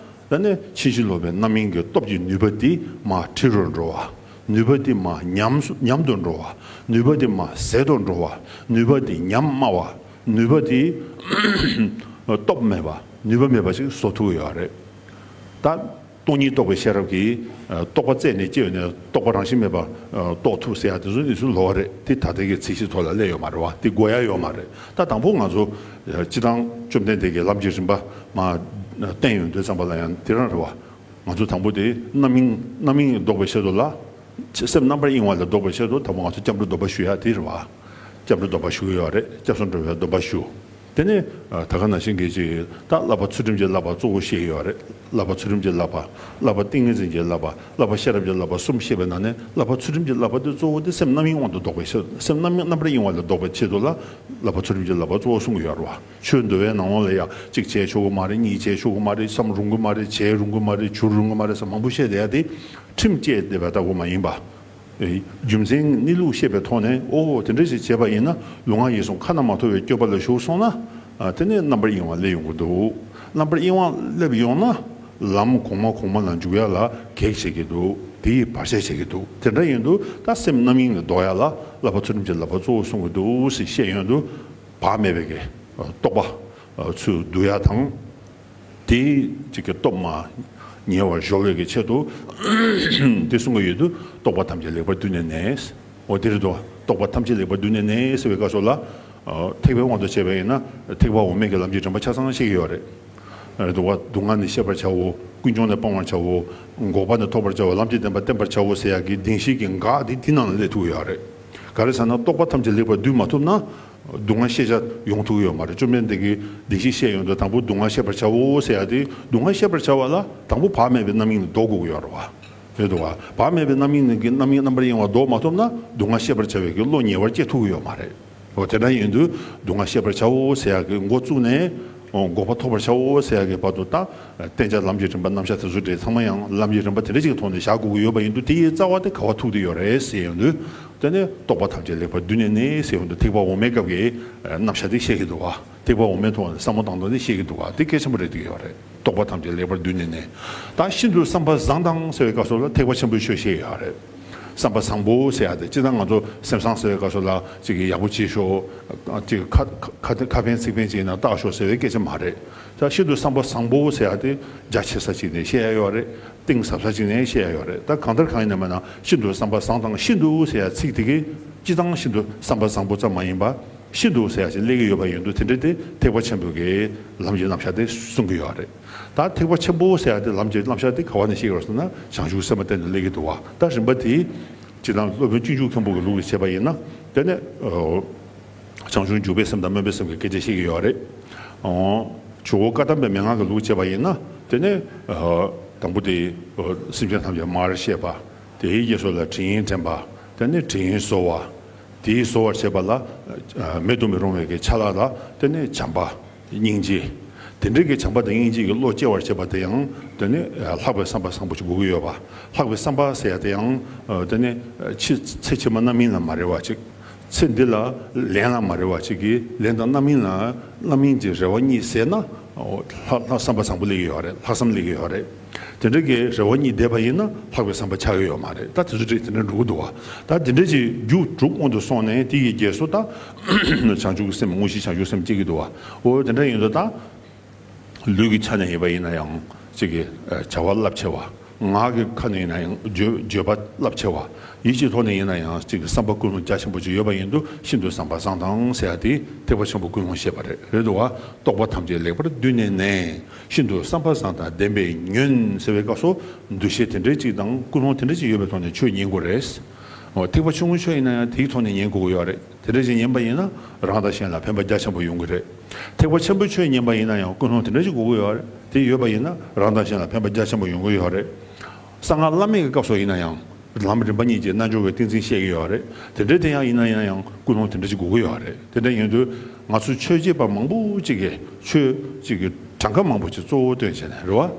ད་ནི་ཕྱིན་ཅི་ལོག་པའི་རྣམ་སྨིན་གྱི་སྟོབས་ཀྱི་ནུས་པ་དེ་མར་ཁྲི་རུ་འགྲོ་བ། ནུས་པ་དེ་མར་ཉམས་སུ་ཉམས་དུ་འགྲོ་བ། ནུས་པ་དེ་མར་ཟད་དུ་འགྲོ་བ། ནུས་པ་དེ་ཉམས་དམའ་བ། ནུས་པ་དེ་སྟོབས་མེད་པ། ནུས་པ་མེད་པ་ཞིག་བཟོ་ཐུབ་ཀྱི་ཡོད་རེད། ད་སྟོང་ཉིད་རྟོགས་པའི་ཤེས་རབ་ཀྱིས་རྟོག་པ་རྩད་ནས་བཅད་ནས་རྟོག་པ་རང་བཞིན་མེད་པ་རྟོགས་ཐུབ་ཟེར་ཡ་དེ་ཚོ་ནི་ཚུར་ལོག་རེད། དེ་ད་ལྟའི་གི་ཚད་གཞི་ཐོག་ལ་སླེབས་ཡོད་མ་རེད་བ། དེ་དགོས་ཡ་ཡོད་མ་རེད། ད་དང་པོ་ང་ཚོ་སྤྱིར་བཏང་བཅོམ་ལྡན་འདས་ཀྱིས་ལམ་གྱི་རིམ་པ་མར་བསྟན་ཡོང་དུས་ཙམ་པ་ལ་ཡང་དེ་རང་རེད་བ། ང་ཚོ་དང་པོ་དེ་རྣམ་སྨིན། རྣམ་སྨིན་ལྡོག་པའི་ཆེད་དུ་ལ། སེམས་རྣམ་པར་གཡེང་བ་ལས་ལྡོག་པའི་ཆེད་དུ་དང་པོ་ང་ཚོ་སྐྱབས་འགྲོ་སྡོམ་པ་ཞུ་ཡ་དེ་རེད་བ། སྐྱབས་འགྲོ་སྡོམ་པ་ཞུ་གི་ཡོད་རེད། སྐྱབས་སུ་འགྲོ་བའི་སྡོམ་པ་ཞུ། དེ་ནས་ད་ག་ནང་བཞིན་གྱི་ཅིག་ད་བསླབ་པ་ཚུལ་ཁྲིམས་ཀྱི་བསླབ་པ་གཙོ་བོ་བཤད་ཀྱི་ཡོད་རེད། བསླབ་པ་ཚུལ་ཁྲིམས་ཀྱི་བསླབ་པ། བསླབ་པ་ཏིང་ངེ་འཛིན་གྱི་བསླབ་པ། བསླབ་པ་ཤེས་རབ་ཀྱི་བསླབ་པ་གསུམ་བཤད་པའི་ནང་ནས། བསླབ་པ་ཚུལ་ཁྲིམས་ཀྱི་བསླབ་པ་དེ་གཙོ་བོ་དེ་སེམས་རྣམ་སྨིན་དབང་དུ་ལྡོག་པའི་ཕྱིར། སེམས་རྣམ་སྨིན་རྣམ་པར་གཡེང་བ་ལས་ལྡོག་པའི་ཆེད་དུ་ལ་བསླབ་པ་ཚུལ་ཁྲིམས་ཀྱི་བསླབ་པ་གཙོ་བོ་གསུང་གི་ཡོད་རེད་བ། ཆོས་འདུལ་བའི་ནང་ལོགས་ལ་ཡང་གཅིག་བྱས་ཆོག་གི་མ་རེད། གཉིས་བྱས་ཆོག་གི་མ་རེད། བསམ་རུང་གི་མ་རེད། བྱས་རུང་གི་མ་རེད། བྱུར་རུང་གི་མ་རེད་ཟེར་མང་པོ་བཤད་བསྡད་ཡ་དེ་ཁྲིམས་བཅས་བསྡད་པ་ལྟ་བུ་མ་ཡིན་པ། རྒྱུ་མཚན་གནས་ལུགས་ཤེས་པའི་ཐོག་ནས། ཨོ་དེ་འདྲ་ཞིག་བྱས་པ་ཡིན་ན་ལུས་ངག་ཡིད་གསུམ་ཁ་ན་མ་ཐོ་བའི་སྤྱོད་པ་ལ་ཞུགས་སོང་ན། དེ་ནས་རྣམ་པར་གཡེང་བ་སླེབས་ཡོང་གི་འདུག་རྣམ་པར་གཡེང་བ་སླེབས་ཡོང་ན་ལམ་གོང་མ་གོང་མ་ལ་འཇུག་ཡ་ལ་གེགས་བྱེད་ཀྱི་འདུག་དེ་ཡིས་བར་ཆད་བྱེད་ཀྱི་འདུག་དེ་འདྲ་ཡིན་དུས་ད་སེམས་རྣམ་གཡེང་ལས་ལྡོག་ཡ་ལ་བསླབ་པ་ཚུལ་ཁྲིམས་ཀྱི་བསླབ་པ་གཙོ་བོ་གསུང་གི་འདུག་ཟེར་བཤད་ཡོང་དུས། བག་མེད་པའི་གི་རྟོག་པ་ཚུར་བསྡུ་ཡ་དང་། དེའི་གཅིག་གི་སྟོབས་མ་ཉེ་བར་གཞོལ་བའི་གི་ཆེད་དུ་དེ་གསུང་གི་ཡོད་དུས། རྟོག་པ་ཐམས་ཅད་ལེགས་པར་བསྡུས་ནས་ནས། འོ་དེ་རེད་དོ། རྟོག་པ་ཐམས་ཅད་ལེགས་པར་བསྡུས་ནས་ནས་ཟེར་བའི་སྐབས་སུ་ལ། ཐེག་པའི་དབང་དུ་བྱས་པ་ཡིན་ན་ཐེག་པ་འོག་མའི་གི་ལམ་གྱི་རིམ་པ་ཆ་ཚང་ཤེས་ཀྱི་ཡོད་རེད། རེད་དོ། སྡུག་བསྔལ་ནི་ཤེས་པར་བྱའོ། ཀུན་འབྱུང་ནི་སྤང་བར་བྱའོ། འགོག་པ་ནི་ཐོབ་པར་བྱའོ། ལམ་གྱི་བདེན་པ་བསྟེན་པར་བྱའོ་ཟེར་ཡག་གི་བདེན་བཞིའི་གི་འགག་དེ་དེ་ནང་ལ་སླེབས་ཐུབ་ཀྱི་ཡོད་རེད། ག་རེ་ཟེར་ན་རྟོག་པ་ཐམས་ཅད་ལེགས་པར་བསྡུས་མ་ཐུབ་ན། སྡུག་བསྔལ་ཤེས་བྱ་ཡོང་ཐུབ་ཀྱི་ཡོད་མ་རེད། བཅོམ་ལྡན་འདས་ཀྱིས་བདེན་བཞི་བཤད་ཡོང་དུས་དང་པོ་སྡུག་བསྔལ་ཤེས་པར་བྱའོ་ཟེར་ཡ་དེ། སྡུག་བསྔལ་ཤེས་པར་བྱ་བ་ལ་དང་པོ་བག་མེད་པའི་རྣམ་གཡེང་ལས་ལྡོག་དགོས་ཀྱི་ཡོད་རེད་བ། རེད་འདུག་བ། བག་མེད་པའི་རྣམ་གཡེང་གི་རྣམ་གཡེང་རྣམ་པར་གཡེང་བ་ལྡོག་མ་ཐུབ་ན་སྡུག་བསྔལ་ཤེས་པར་བྱ་བའི་གི་བློ་ཉེ་བར་སྐྱེ་ཐུབ་ཀྱི་ཡོད་མ་རེད། འོ་དེ་འདྲ་ཡིན་དུས་སྡུག་བསྔལ་ཤེས་པར་བྱའོ་ཟེར་ཡ་གི་འགོ་བཙུགས་ནས། འོ་འགོག་པ་ཐོབ་པར་བྱའོ་ཟེར་ཡ་གི་བར་དུ་ད། བསྟེན་བྱ་ལམ་གྱི་རིམ་པ་རྣམ་གཞག་དེ་ཚོ་འདྲ་ཚང་མ་ཡང་ལམ་གྱི་རིམ་པ་དེ་འདྲ་ཅིག་གི་ཐོག་ནས་བཞག་དགོས་ཀྱི་ཡོད་པ་ཡིན་དུས་དེ་ཡི་རྩ་བ་དེ་ག་བ་ཐུག་བསྡད་ཡོད་རེད་ཟེར་ཡོང་དུས། དེ་ནས་རྟོག་པ་ཐམས་ཅད་ལེགས་པར་བསྡུས་ནས་ནི་ཟེར་ཡོང་དུས་ཐེག་པ་འོག་མའི་སྐབས་ཀྱི་རྣམ་གཞག་དེ་བཤད་ཀྱི་འདུག་བ། ཐེག་པ་འོག་མའི་ཐོག་ནས་བསམ་བློ་བཏང་སྟངས་དེ་བཤད་ཀྱི་འདུག་བ། དེ་གལ་ཆེན་པོ་རེད་བསྡད་ཡོད་རེད། རྟོག་པ་ཐམས་ཅད་ལེགས་པར་བསྡུས་ནས་ནི། ད་ཤིན་ཏུ་བསམ་པ་བཟང་དང་ཟེར་བའི་སྐབས་སུ་ལ་ཐེག་པ་ཆེན་པོའི་ཆོས་བཤད་ཡོད་རེད། བསམ་པ་བཟང་པོ་ཟེར་ཡ་དེ་སྤྱིར་བཏང་ང་ཚོ་སེམས་བཟང་ཟེར་བའི་སྐབས་སུ་ལ་ཅིག་གི་ཡག་པོ་བྱེད་ཤོག་ཅིག་གི་ཁ་ཁ་ཁ་ཁ་ཕན་ཚིག་ཕན་བྱས་ན་བཏགས་ཤོག་ཟེར་བའི་སྐད་ཆ་མ་རེད། ད་ཤིན་ཏུ་བསམ་པ་བཟང་པོ་ཟེར་ཡ་དེ་རྒྱ་ཆེ་ས་ཅིག་ནས་བཤད་ཡ་ཡོད་རེད། གཏིང་ཟབ་ས་ཅིག་ནས་བཤད་ཡ་ཡོད་རེད། ད་གང་ལྟར་གང་ཡིན་ན་མིན་ན་ཤིན་ཏུ་བསམ་པ་བཟང་དང་ཤིན་ཏུ་ཟེར་ཡ་ཚིག་དེ་གིས་སྤྱིར་བཏང་ཤིན་ཏུ་བསམ་པ་བཟང་པོ་ཙམ་མ་ཡིན་པ། ཤིན་ཏུ་ཟེར་ཡ་ཅིག་སླེབས་ཀྱི་ཡོད་པ་ཡིན་དུས་དེ་འདྲ་དེ་ཐེག་པ་ཆེན་པོའི་གི་ལམ་གྱི་རྣམ་གཞག་དེ་གསུང་གི་ཡོད་རེད། ད་ཐེག་པ་ཆེན་པོ་ཟེར་ཡ་དེ་ལམ་གྱི་རྣམ་གཞག་དེ་ག་བ་ནས་ཤེས་ཀྱི་ཡོད་ཟེར་ན་བྱང་ཆུབ་སེམས་དཔའ་དེ་ནས་སླེབས་ཀྱི་འདུག་བ། ད་རིམ་པ་དེ་སྤྱིར་བཏང་སློབ་དཔོན་སྤྱོད་འཇུག་མཁན་པོ་གི་ལུགས་ལ་བྱས་པ་ཡིན་ན། དེ་ནས་བྱང་ཆུབ་འཇུག་པའི་སེམས་དང་སྨོན་པའི་སེམས་ཀྱི་སྐད་ཆ་བཤད་ཀྱི་ཡོད་རེད། ཇོ་བོ་བཀའ་གདམས་པའི་མན་ངག་གི་ལུགས་བྱས་པ་ཡིན་ན། དེ་ནས་དང་པོ་དེ་སེམས་ཅན་ཐམས་ཅད་མར་གཤེགས་པ། དེའི་རྗེས་སུ་ལ་དྲིན་དྲན་པ། དེ་ནས་དྲིན་གཟོ་བ། དེའི་གཟོ་བར་བྱེད་པ་ལ་མེད་དུ་མི་རུང་བའི་གི་ཆ་ལག་ལ་དེ་ནས་བྱམས་པ། སྙིང་རྗེ། དེ་འདྲའི་གི་བྱམས་པ་དང་སྙིང་རྗེ་གི་བློ་སྐྱེ་བར་བྱེད་པ་དེ་ཡང་དེ་ནི་ལྷག་པའི་བསམ་པ་བཟང་པོ་ཞིག་དགོས་ཀྱི་ཡོད་པ། ལྷག་པའི་བསམ་པ་ཟེར་ཡ་དེ་ཡང་དེ་ནི་ཕྱི་ཚེ་ཕྱི་མ་རྣམ་སྨིན་ལ་མ་རེ་བ་ཅིག་ཚེ་འདི་ལ་ལན་ལ་མ་རེ་བ་ཅིག་གི་ལན་དང་རྣམ་སྨིན་ལ་རྣམ་སྨིན་གྱི་རེ་བ་གཉིས་ཟད་ན། ལྷག་ལྷག་བསམ་པ་བཟང་པོ་སླེབས་ཀྱི་ཡོད་རེད། ལྷག་བསམ་སླེབས་ཀྱི་ཡོད་རེད། དེ་འདྲ་གི་རེ་བ་གཉིས་འདས་པ་ཡིན་ན་ལྷག་པའི་བསམ་པ་ཆགས་ཀྱི་ཡོད་མ་རེད། ད་དེ་ཚོ་འདྲ་དེ་འདྲ་འགྲོ་གི་འདུག་བ། ད་དེ་འདྲ་ཅིག་རྒྱུ་དྲུག་སྔོན་དུ་སོང་ནས་དེ་ཡི་རྗེས་སུ་ད་བྱང་ཆུབ་ཀྱི་སེམས་དངོས་གཞི་བྱང་ཆུབ་སེམས་སྐྱེ་གི་འདུག་བ། འོ་དེ་འདྲ་ཡིན་དུས་ད་ལུས་ཀྱི་ཆ་ནས་ཡིན་པ་ཡིན་ན་ཡང་ཅིག་གི་བྱ་བ་རླབས་ཆེ་བ། ངག་གི་ཁ་ནས་ཡིན་ན་ཡང་བརྗོད་བརྗོད་པ་རླབས་ཆེ་བ། ཡིད་ཀྱི་ཐོག་ནས་ཡིན་ན་ཡང་ཅིག་གི་བསམ་པ་ཀུན་སློང་རྒྱ་ཆེན་པོ་ཅིག་ཡོད་པ་ཡིན་དུས་ཤིན་ཏུ་བསམ་པ་བཟང་དང་ཟེར་ཡ་དེ་ཐེག་པ་ཆེན་པོ་ཀུན་སློང་བཤད་པ་རེད། རེད་འདུག་བ། རྟོག་པ་ཐམས་ཅད་ལེགས་པར་བསྡུས་ནས་ནས། ཤིན་ཏུ་བསམ་པ་བཟང་དང་ལྡན་པས་ཉོན་ཟེར་བའི་སྐབས་སུ་འདུ་ཤེས་དེ་འདྲའི་ཅིག་དང་ཀུན་སློང་དེ་འདྲའི་ཅིག་ཡོད་པའི་ཐོག་ནས་ཆོས་ཉན་དགོས་རེད། འོ་ཐེག་པ་ཆུང་ངུའི་ཆོས་ཡིན་ན་ཡང་དེའི་ཐོག་ནས་ཉན་དགོས་ཀྱི་ཡོད་རེད། དེ་འདྲ་ཞིག་ཉན་པ་ཡིན་ན་རང་དང་གཞན་ལ་ཕན་པ་རྒྱ་ཆེན་པོ་ཡོང་གི་རེད། ཐེག་པ་ཆེན་པོའི་ཆོས་ཉན་པ་ཡིན་ན་ཡང་ཀུན་སློང་དེ་འདྲ་ཞིག་དགོས་ཀྱི་ཡོད་རེད། དེ་ཡོད་པ་ཡིན་ན་རང་དང་གཞན་ལ་ཕན་པ་རྒྱ་ཆེན་པོ་ཡོང་གི་ཡོད་རེད། གསང་སྔགས་བླ་མེད་ཀྱི་སྐབས་སུ་ཡིན་ན་ཡང་ལམ་རིམ་པ་གཉིས་ཀྱི་རྣལ་འབྱོར་པའི་ཏིང་འཛིན་བཤད་ཀྱི་ཡོད་རེད། དེ་འདྲའི་དེ་ཡང་ཡིན་ན་ཡང་ཀུན་སློང་དེ་འདྲ་ཞིག་དགོས་ཀྱི་ཡོད་རེད། དེ་འདྲ་ཡིན་དུས་ང་ཚོ་ཆོས་བྱེད་པ་མང་པོ་ཅིག་གིས་ཆོས་ཅིག་གི་གྲངས་ཀ་མང་པོ་ཅིག་གཙོ་བོ་བཏོན་བྱས་ནས་རེད་བ།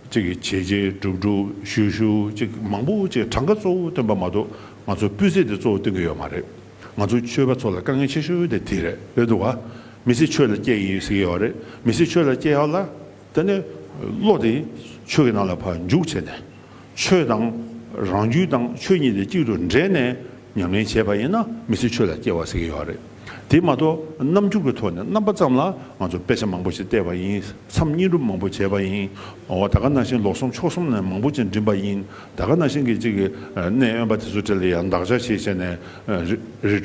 གཅིག་གིས་བྱས་བྱས་སྒྲུབ་སྒྲུབ་ཞུས་ཞུས་གཅིག་མང་པོ་ཅིག་གྲངས་ཀ་གཙོ་བོ་སྟོན་པ་མ་གཏོགས་ང་ཚོ་སྤུས་ཚད་དེ་གཙོ་བོ་སྟོན་གྱི་ཡོད་མ་རེད། ང་ཚོ་ཆོས་པ་ཚོ་ལ་དཀའ་ངལ་ཆེ་ཤོས་དེ་དེ་རེད། རེད་འདུག་བ། མི་ཚེ་ཆོས་ལ་སྐྱེལ་ཡིན་ཟེར་གྱི་ཡོད་རེད། མི་ཚེ་ཆོས་ལ་སྐྱེལ་ཡག་ལ་དེ་ནས་བློ་དེ་ཆོས་ཀྱི་ནང་ལ་ཕར་འཇུག་བྱས་ནས། ཆོས་དང་རང་རྒྱུད་དང་ཆོས་གཉིས་དེ་གཅིག་ཏུ་འདྲེས་ནས་ཉམས་ལེན་བྱས་པ་ཡིན་ན་མི་ཚེ་ཆོས་ལ་སྐྱེལ་བ་ཟེར་གྱི་ཡོད་རེད། དེ་མ་གཏོགས་རྣམ་འགྱུར་གྱི་ཐོག་ནས་རྣམ་པ་ཙམ་ལ་ང་ཚོ་དཔེ་ཆ་མང་པོ་ཞིག་བལྟས་པ་ཡིན། མཚམས་བསྙེན་སྒྲུབ་མང་པོ་བྱས་པ་ཡིན། འོ་ད་ག་ནང་བཞིན་ལོ་གསུམ་ཕྱོགས་གསུམ་ནས་མང་པོ་ཅིག་འགྲིམས་པ་ཡིན། ད་ག་ནང་བཞིན་གྱི་གཅིག་གི་གནས་དབེན་པ་དེ་ཚོ་གྲས་ལ་ཡང་འདག་ཆ་བྱས་བྱས་ནས་རི་རི་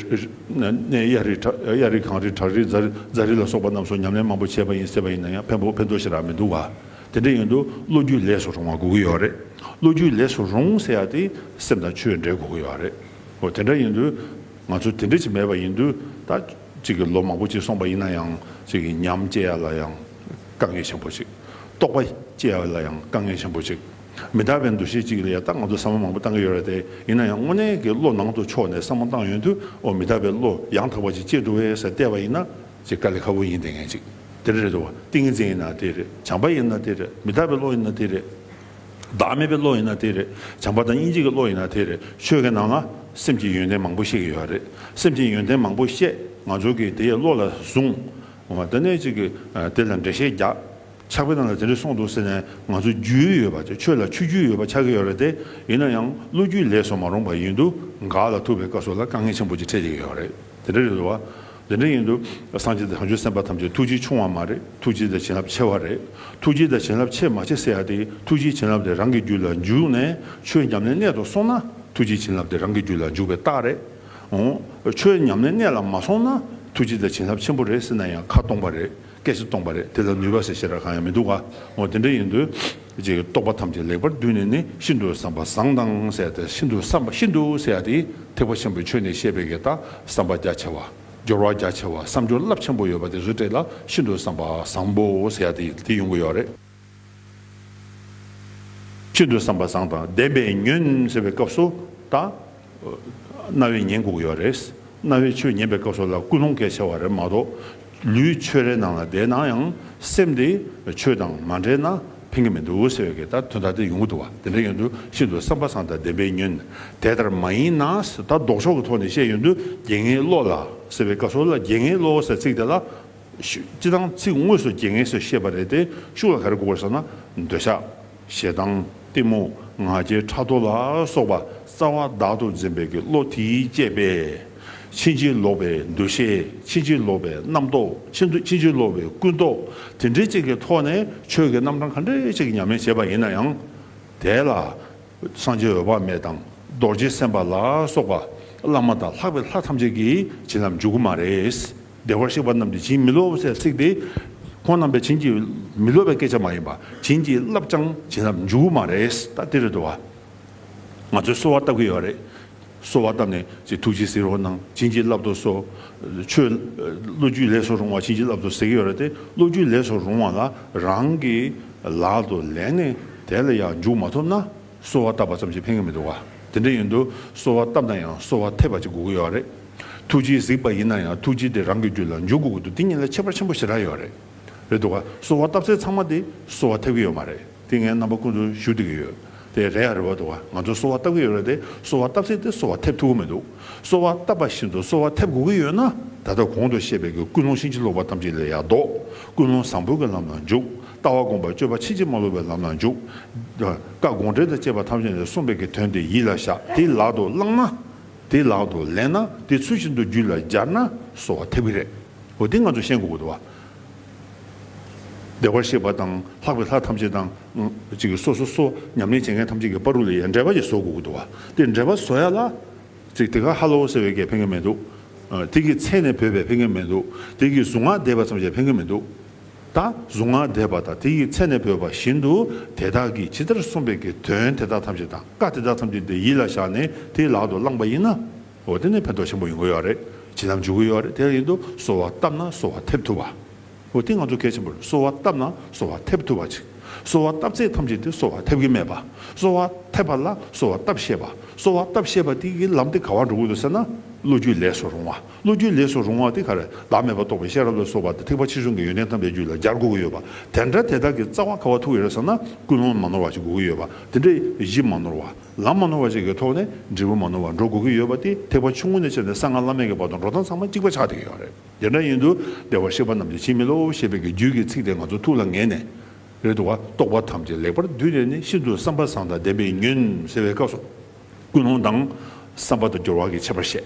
གནས་གཡའ་རི་བྲག་གཡའ་རི་གངས་རི་བྲག་རི་རྫ་རི་རྫ་རི་ལ་སོགས་པ་རྣམས་སུ་ཉམས་ལེན་མང་པོ་བྱས་པ་ཡིན་ཟེར་བ་ཡིན་ན་ཡང་ཕན་པོ་ཕན་ཐོགས་ཞེ་དྲག་མི་འདུག་བ། དེ་འདྲ་ཡིན་དུས་བློ་རྒྱུད་ལས་སུ་རུང་བ་དགོས་ཀྱི་ཡོད་རེད། བློ་རྒྱུད་ལས་སུ་རུང་ཟེར་ཡ་དེ་སེམས་དང་ཆོས་འདྲེས་དགོས་ཀྱི་ཡོད་རེད། འོ་དེ་འདྲ་ཡིན་དུས་ང་ཚོ་དེ་འདྲ་ཅིག་མེད་པ་ཡིན་དུས་ད་ཅིག་གི་ལོ་མང་པོ་ཅིག་སོང་པ་ཡིན་ན་ཡང་ཅིག་གི་ཉམས་སྐྱེ་ཡ་ལ་ཡང་དཀའ་ངལ་ཆེན་པོ་ཅིག་རྟོགས་པ་སྐྱེ་ཡ་ལ་ཡང་དཀའ་ངལ་ཆེན་པོ་ཅིག་མི་རྟག་པའི་འདུ་ཤེས་ཅིག་ལ་ཡ་ད་ང་ཚོ་བསམ་བློ་མང་པོ་བཏང་གི་ཡོད་རེད་དེ། ཡིན་ན་ཡང་དངོས་གནས་ཀྱི་བློ་ནང་དུ་ཕྱོགས་ནས་བསམ་བློ་བཏང་ཡོང་དུས་ཨོ་མི་རྟག་པའི་བློ་ཡང་དག་པ་ཅིག་སྐྱེ་འགྲོ་བས་ཟེར་བལྟས་པ་ཡིན་ན་ཅིག་དཀའ་ལས་ཁག་པོ་ཡིན་བསྡད་མཁན་ཅིག་དེ་འདྲ་རེད་འདུག་བ། ཏིང་ངེ་འཛིན་ཡིན་ན་དེ་རེད། བྱམས་པ་ཡིན་ན་དེ་རེད། མི་རྟག་པའི་བློ་ཡིན་ན་དེ་རེད། བདག་མེད་པའི་བློ་ཡིན་ན་དེ་རེད། བྱམས་པ་དང་སྙིང་རྗེ་གི་བློ་ཡིན་ན་དེ་རེད། ཆོས་ཀྱི་ནང་ལ་སེམས་ཀྱི་ཡོན་ཏན་མང་པོ་བཤད་ཀྱི་ཡོད་རེད། སེམས་ཀྱི་ཡོན་ཏན་མང་པོ་བཤད། ང་ཚོ་གིས་དེའི་བློ་ལ་བཟུང་། འོ་དེ་ནས་ཅིག་གིས་དེ་ལ་འགྲེལ་བཤད་རྒྱག། ཕྱག་དཔེ་ནང་ལ་དེ་འདྲ་གསུངས་འདུག་ཟེར་ནས་ང་ཚོ་རྒྱུས་ཡོད་པ་ཆགས། ཆོས་ལ་ཆོས་རྒྱུས་ཡོད་པ་ཆགས་ཀྱི་ཡོད་རེད་དེ། ཡིན་ན་ཡང་བློ་རྒྱུས་ལས་སུ་མ་རུང་བ་ཡིན་དུས་འགག་ལ་ཐུག་པའི་སྐབས་སུ་ལ་དཀའ་ངལ་ཆེན་པོ་ཅིག་འཕྲད་བསྡད་ཀྱི་ཡོད་རེད། དེ་འདྲ་རེད་འདུག་བ། དེ་འདྲ་ཡིན་དུས་སངས་རྒྱས་དང་བྱང་ཆུབ་སེམས་དཔའ་ཐམས་ཅད་ཐུགས་རྗེ་ཆུང་བ་མ་རེད། ཐུགས་རྗེ་དང་བྱིན་རླབས་ཆེ་བ་རེད། ཐུགས་རྗེ་དང་བྱིན་རླབས་ཆེ་མ་ཆེ་ཟེར་ཡ་དེ། ཐུགས་རྗེ་བྱིན་རླབས་དེ་རང་གི་རྒྱུད་ལ་འཇུག་ནས་ཆོས་ཉམས་ལེན་གནད་དུ་སོང་ན། ཐུགས་རྗེ་བྱིན་རླབས་དེ་རང་གི་རྒྱུད་ལ་འཇུག་པའི་རྟགས་རེད། འོ། ཆོས་ཉམས་ལེན་གནད་ལ་མ་སོང་ན་ཐུགས་རྗེ་དང་བྱིན་རླབས་ཆེན་པོ་རེད་ཟེར་ན་ཡང་ཁ་སྟོང་པ་རེད། སྐད་ཆ་སྟོང་པ་རེད། དེ་ལ་ནུས་པ་ཟེར་ཞེ་དྲག་གང་ཡང་མི་འདུག་ག་འོ་དེ་འདྲ་ཡིན་དུས། ཅིག་རྟོག་པ་ཐམས་ཅད་ལེགས་པར་བསྡུས་ནས་ནི། ཤིན་ཏུ་བསམ་པ་བཟང་དང་ཟེར་ཏེ། ཤིན་ཏུ་བསམ་པ། ཤིན་ཏུ་ཟེར་ཡ་དེ་ཐེག་པ་ཆེན་པོའི་ཆོས་ནས་བཤད་པའི་གི་ད་བསམ་པ་རྒྱ་ཆེ་བ། སྦྱོར་བ་རྒྱ་ཆེ་བ། བསམ་སྦྱོར་རླབས་ཆེན་པོ་ཡོད་པ་དེ་ཚོའི་གྲས་ལ་ཤིན་ཏུ་བསམ་པ་བཟང་པོ་ཟེར་ཡ་དེ་དེ་ཡོང་གི་ཡོད་རེད། ཤིན་ཏུ་བསམ་པ་བཟང་དང་ལྡན་པས་ཉོན་ཟེར་བའི་སྐབས་སུ་ད། རྣ་བས་ཉན་དགོས་ཀྱི་ཡོད་རེད། རྣ་བས་ཆོས་ཉན་པའི་སྐབས་སུ་ལ་ཀུན་སློང་གལ་ཆེ་བ་རེད་མ་གཏོགས། ལུས་ཆོས་རའི་ནང་ལ་བསྡད་ན་ཡང་སེམས་དེ་ཆོས་དང་མ་འདྲེས་ན་ཕན་གྱི་མི་འདུག་ཟེར་བའི་གི་ད་དོན་དག་དེ་ཡོང་གི་འདུག་བ། དེ་འདྲ་ཡིན་དུས་ཤིན་ཏུ་བསམ་པ་བཟང་དང་ལྡན་པས་ཉོན། དེ་ལྟར་མ་ཡིན་ན་ཟེར། ད་ལྡོག་ཕྱོགས་ཀྱི་ཐོག་ནས་བཤད་ཡོང་དུས་རྒྱལ་ངན་བློ་ལ་ཟེར་བའི་སྐབས་སུ་ལ། རྒྱལ་ངན་བློ་ཟེར་ཚིག་དེ་ལ། ཤུ། སྤྱིར་བཏང་ཚིག་དངོས་སུ་རྒྱལ་ངན་ཟེར་བཤད་པ་རེད་དེ། ཤུགས་ལ་ག་རེ་དགོས་པ་ཟེར་ན། འདོད་ཆགས། ཞེ་སྡང་། གཏི་མུག། ང་རྒྱལ། ཕྲག་དོག་ལ་སོགས་པ་རྩ་བ་བདག་ཏུ་འཛིན་པའི་གི་བློ་དེས་བསྐྱེད་པའི། ཕྱིན་ཅི་ལོག་པའི་འདུ་ཤེས། ཕྱིན་ཅི་ལོག་པའི་རྣམ་རྟོག་ཕྱིན་དུ། ཕྱིན་ཅི་ལོག་པའི་ཀུན་རྟོག་དེ་འདྲའི་ཅིག་གི་ཐོག་ནས་ཆོས་ཀྱི་རྣམ་གྲངས་ག་འདྲའི་ཅིག་ཉམས་ལེན་བྱས་པ་ཡིན་ན་ཡང་། དེ་ལ། སངས་རྒྱས་འོད་དཔག་མེད་དང་རྡོ་རྗེ་སེམས་དཔའ་ལ་སོགས་པ་བླ་མ་དང་ལྷག་པའི་ལྷ་ཐམས་ཅད་ཀྱིས་བྱིན་རླབས་འཇུག་གི་མ་རེད། བདེ་བར་གཤེགས་པ་རྣམས་ཀྱིས་བྱིན་མི་རློབ་ཟེར་ཚིག་དེ། ཁོང་རྣམ་པས་བྱིན་གྱིས་མི་རློབ་པའི་སྐད་ཆ་མ་ཡིན་པ། བྱིན་གྱིས་བརླབས་ཀྱང་བྱིན་རླབས་འཇུག་གི་མ་རེད། ད་དེ་རེད་འདུག་བ། ང་ཚོས་གསོལ་བ་བཏབ་ཀྱི་ཡོད་རེད། གསོལ་བ་བཏབ་ནས་ཅིག་ཐུགས་རྗེས་གཟིགས་རོགས་གནང་། བྱིན་གྱིས་བརླབ་ཏུ་གསོལ། ཆོས་བློ་རྒྱུད་ལས་སུ་རུང་བ་བྱིན་གྱིས་བརླབ་ཏུ་གཟིགས་ཀྱི་ཡོད་རེད་དེ། བློ་རྒྱུད་ལས་སུ་རུང་བ་ལ་རང་གིས་ལག་ཏུ་ལེན་ནས་དེ་ལ་ཡང་འཇུག་མ་ཐུབ་ན། གསོལ་བ་བཏབ་པ་ཙམ་གྱིས་ཕན་གྱི་མི་འདུག་བ། དེ་འདྲ་ཡིན་དུས་གསོལ་བ་བཏབ་ན་ཡང་གསོལ་བ་ཐེབས་པ་ཅིག་དགོས་ཀྱི་ཡོད་རེད། ཐུགས་རྗེས་གཟིགས་པ་ཡིན་ན་ཡང་ཐུགས་རྗེ་དེ་རང་གི་རྒྱུད་ལ་འཇུག་དགོས་ཀྱི་འདུག་དེ་གཉིས་ལ་ཁྱད་པར་ཆེན་པོ་ཞེ་དྲག་ཡོད་རེད། རེད་འདུག་བ། གསོལ་བ་བཏབ་ཚད་ཚང་མ་དེ་གསོལ་བ་ཐེབས་ཀྱི་ཡོད་མ་རེད། དེ་ངས་རྣམ་པ་ཀུན་ཏུ་ཞུ་བསྡད་ཀྱི་ཡོད། དེ་རེད་ཡ་རེད་བ་འདུག་བ། ང་ཚོ་གསོལ་བ་བཏབ་ཀྱི་ཡོད་རེད་དེ། གསོལ་བ་བཏབ་ཚད་དེ་གསོལ་བ་ཐེབས་ཐུབ་ཀྱི་མི་འདུག་གསོལ་བ་བཏབ་པ་བཞིན་དུ་གསོལ་བ་ཐེབས་དགོས་ཀྱི་ཡོད་ན། ད་ལྟ་གོང་དུ་བཤད་པའི་གི་ཀུན་སློང་ཕྱིན་ཅི་ལོག་པ་ཐམས་ཅད་ལས་ཡར་ལྡོག་ཀུན་སློང་བཟང་པོའི་གི་ལམ་ལ་འཇུག་ལྟ་བ་སྒོམ་པ་སྤྱོད་པ་ཕྱིན་ཅི་མ་ལོག་པའི་ལམ་ལ་འཇུག་བཀའ་དགོངས་འགྲེལ་དང་བཅས་པ་ཐམས་ཅད་ནས་གསུངས་པའི་གི་དོན་དེ་ཡིད་ལ་བཞག་དེ་ལག་ཏུ་བླངས་ན། དེ་ལག་ཏུ་ལེན་ན། དེ་ཚུལ་བཞིན་དུ་རྒྱུད་ལ་སྦྱར་ན་གསོལ་བ་ཐེབས་ཀྱི་རེད། འོ་དེ་ང་ཚོ་ཤེས་དགོས་ཀྱི་འདུག་བ། བདེ་བར་གཤེགས་པ་དང་ལྷག་པའི་ལྷ་ཐམས་ཅད་དང་། ཅིག་སོ་སོ་སོ་ཉམས་ལེན་བྱེད་མཁན་ཐམས་ཅད་ཀྱི་བར་དུ་ལ་ཡང་འབྲེལ་བ་ཞིག་བཟོ་དགོས་ཀྱི་འདུག་བ། དེ་འབྲེལ་བ་བཟོ་ཡ་ལ། ཅིག་དེ་ག་ཧ་ལོ་ཟེར་བའི་གས་ཕན་གྱི་མི་འདུག་དེ་གི་མཚན་ནས་བོས་པས་ཕན་གྱི་མི་འདུག་དེ་གི་གཟུངས་སྔགས་བཟླས་པ་ཙམ་གྱིས་ཕན་གྱི་མི་འདུག་ད་གཟུངས་སྔགས་བཟླས་པ་དང་དེ་ཡི་མཚན་ནས་བོས་པ་བཞིན་དུ་དེ་དག་གིས་ཇི་ལྟར་གསུངས་པའི་གི་དོན་དེ་དག་ཐམས་ཅད་དང་བཀའ་དེ་དག་ཐམས་ཅད་དེ་ཡིད་ལ་བཞག་ནས་དེ་ལག་ཏུ་བླངས་པ་ཡིན་ན། འོ་དེ་ནི་ཕན་ཐོགས་ཆེན་པོ་ཡོང་གི་ཡོད་རེད། བྱིན་རླབས་འཇུག་གི་ཡོད་རེད། དེ་ཡིན་དུས་གསོལ་བ་བཏབ་ན་གསོལ་བ་ཐེབས་ཐུབ་པ། འོ་དེ་ང་ཚོ་གལ་ཆེན་པོ་རེད། གསོལ་བ་བཏབ་ན་གསོལ་བ་ཐེབས་ཐུབ་པ་ཅིག་གསོལ་བ་བཏབ་ཚད་ཐམས་ཅད་དེ་གསོལ་བ་ཐེབས་ཀྱི་མེད་པ། གསོལ་བ་ཐེབས་པ་ལ་གསོལ་བ་བཏབ་ཤེས་པ། གསོལ་བ་བཏབ་ཤེས་པ་དེ་གི་ལམ་དེ་ག་བར་འགྲོ་དགོས་འདུག་ཟེར་ན། བློ་རྒྱུད་ལས་སུ་རུང་བ། བློ་རྒྱུད་ལས་སུ་རུང་བ་དེ་ག་རེ། བདག་མེད་པ་རྟོགས་པའི་ཤེས་རབ་ལ་སོགས་པ་དང་ཐེག་པ་ཆེ་ཆུང་གི་ཡོན་ཏན་ཐམས་ཅད་རྒྱུད་ལ་སྦྱར་དགོས་ཀྱི་ཡོད་པ། དེ་འདྲ་དེ་དག་གི་རྩ་བ་ག་བར་ཐུག་ཡོད་རེད་ཟེར་ན། ཀུན་སློང་མ་ནོར་བ་ཞིག་དགོས་ཀྱི་ཡོད་པ། དེ་འདྲའི་གཞི་མ་ནོར་བ། ལམ་མ་ནོར་བ་ཞིག་གི་ཐོག་ནས་འབྲས་བུ་མ་ནོར་བ་འགྲོ་དགོས་ཀྱི་ཡོད་པ་དེ་ཐེག་པ་ཆུང་ངུ་ནས་བྱས་ནས་གསང་སྔགས་བླ་མེད་ཀྱི་བར་དུ་འགྲོ་སྟངས་ཚང་མ་གཅིག་པ་ཆགས་བསྡད་ཀྱི་ཡོད་རེད། དེ་འདྲ་ཡིན་དུས་བདེ་བར་གཤེགས་པ་རྣམས་ཀྱིས་བྱིན་མི་རློབ་ཞེས་པའི་གི་རྒྱུད་ཀྱི་ཚིག་དེ་ང་ཚོ་ཐུགས་ལ་ངེས་ནས། རེད་འདུག་བ། རྟོག་པ་ཐམས་ཅད་ལེགས་པར་བསྡུས་ནས་ནི། ཤིན་ཏུ་བསམ་པ་བཟང་དང་ལྡན་པས་ཉོན་ཟེར་བའི་སྐབས་སུ། ཀུན་སློང་དང་བསམ་པ་དང་སྦྱོར་བ་གི་ཁྱད་པར་བཤད།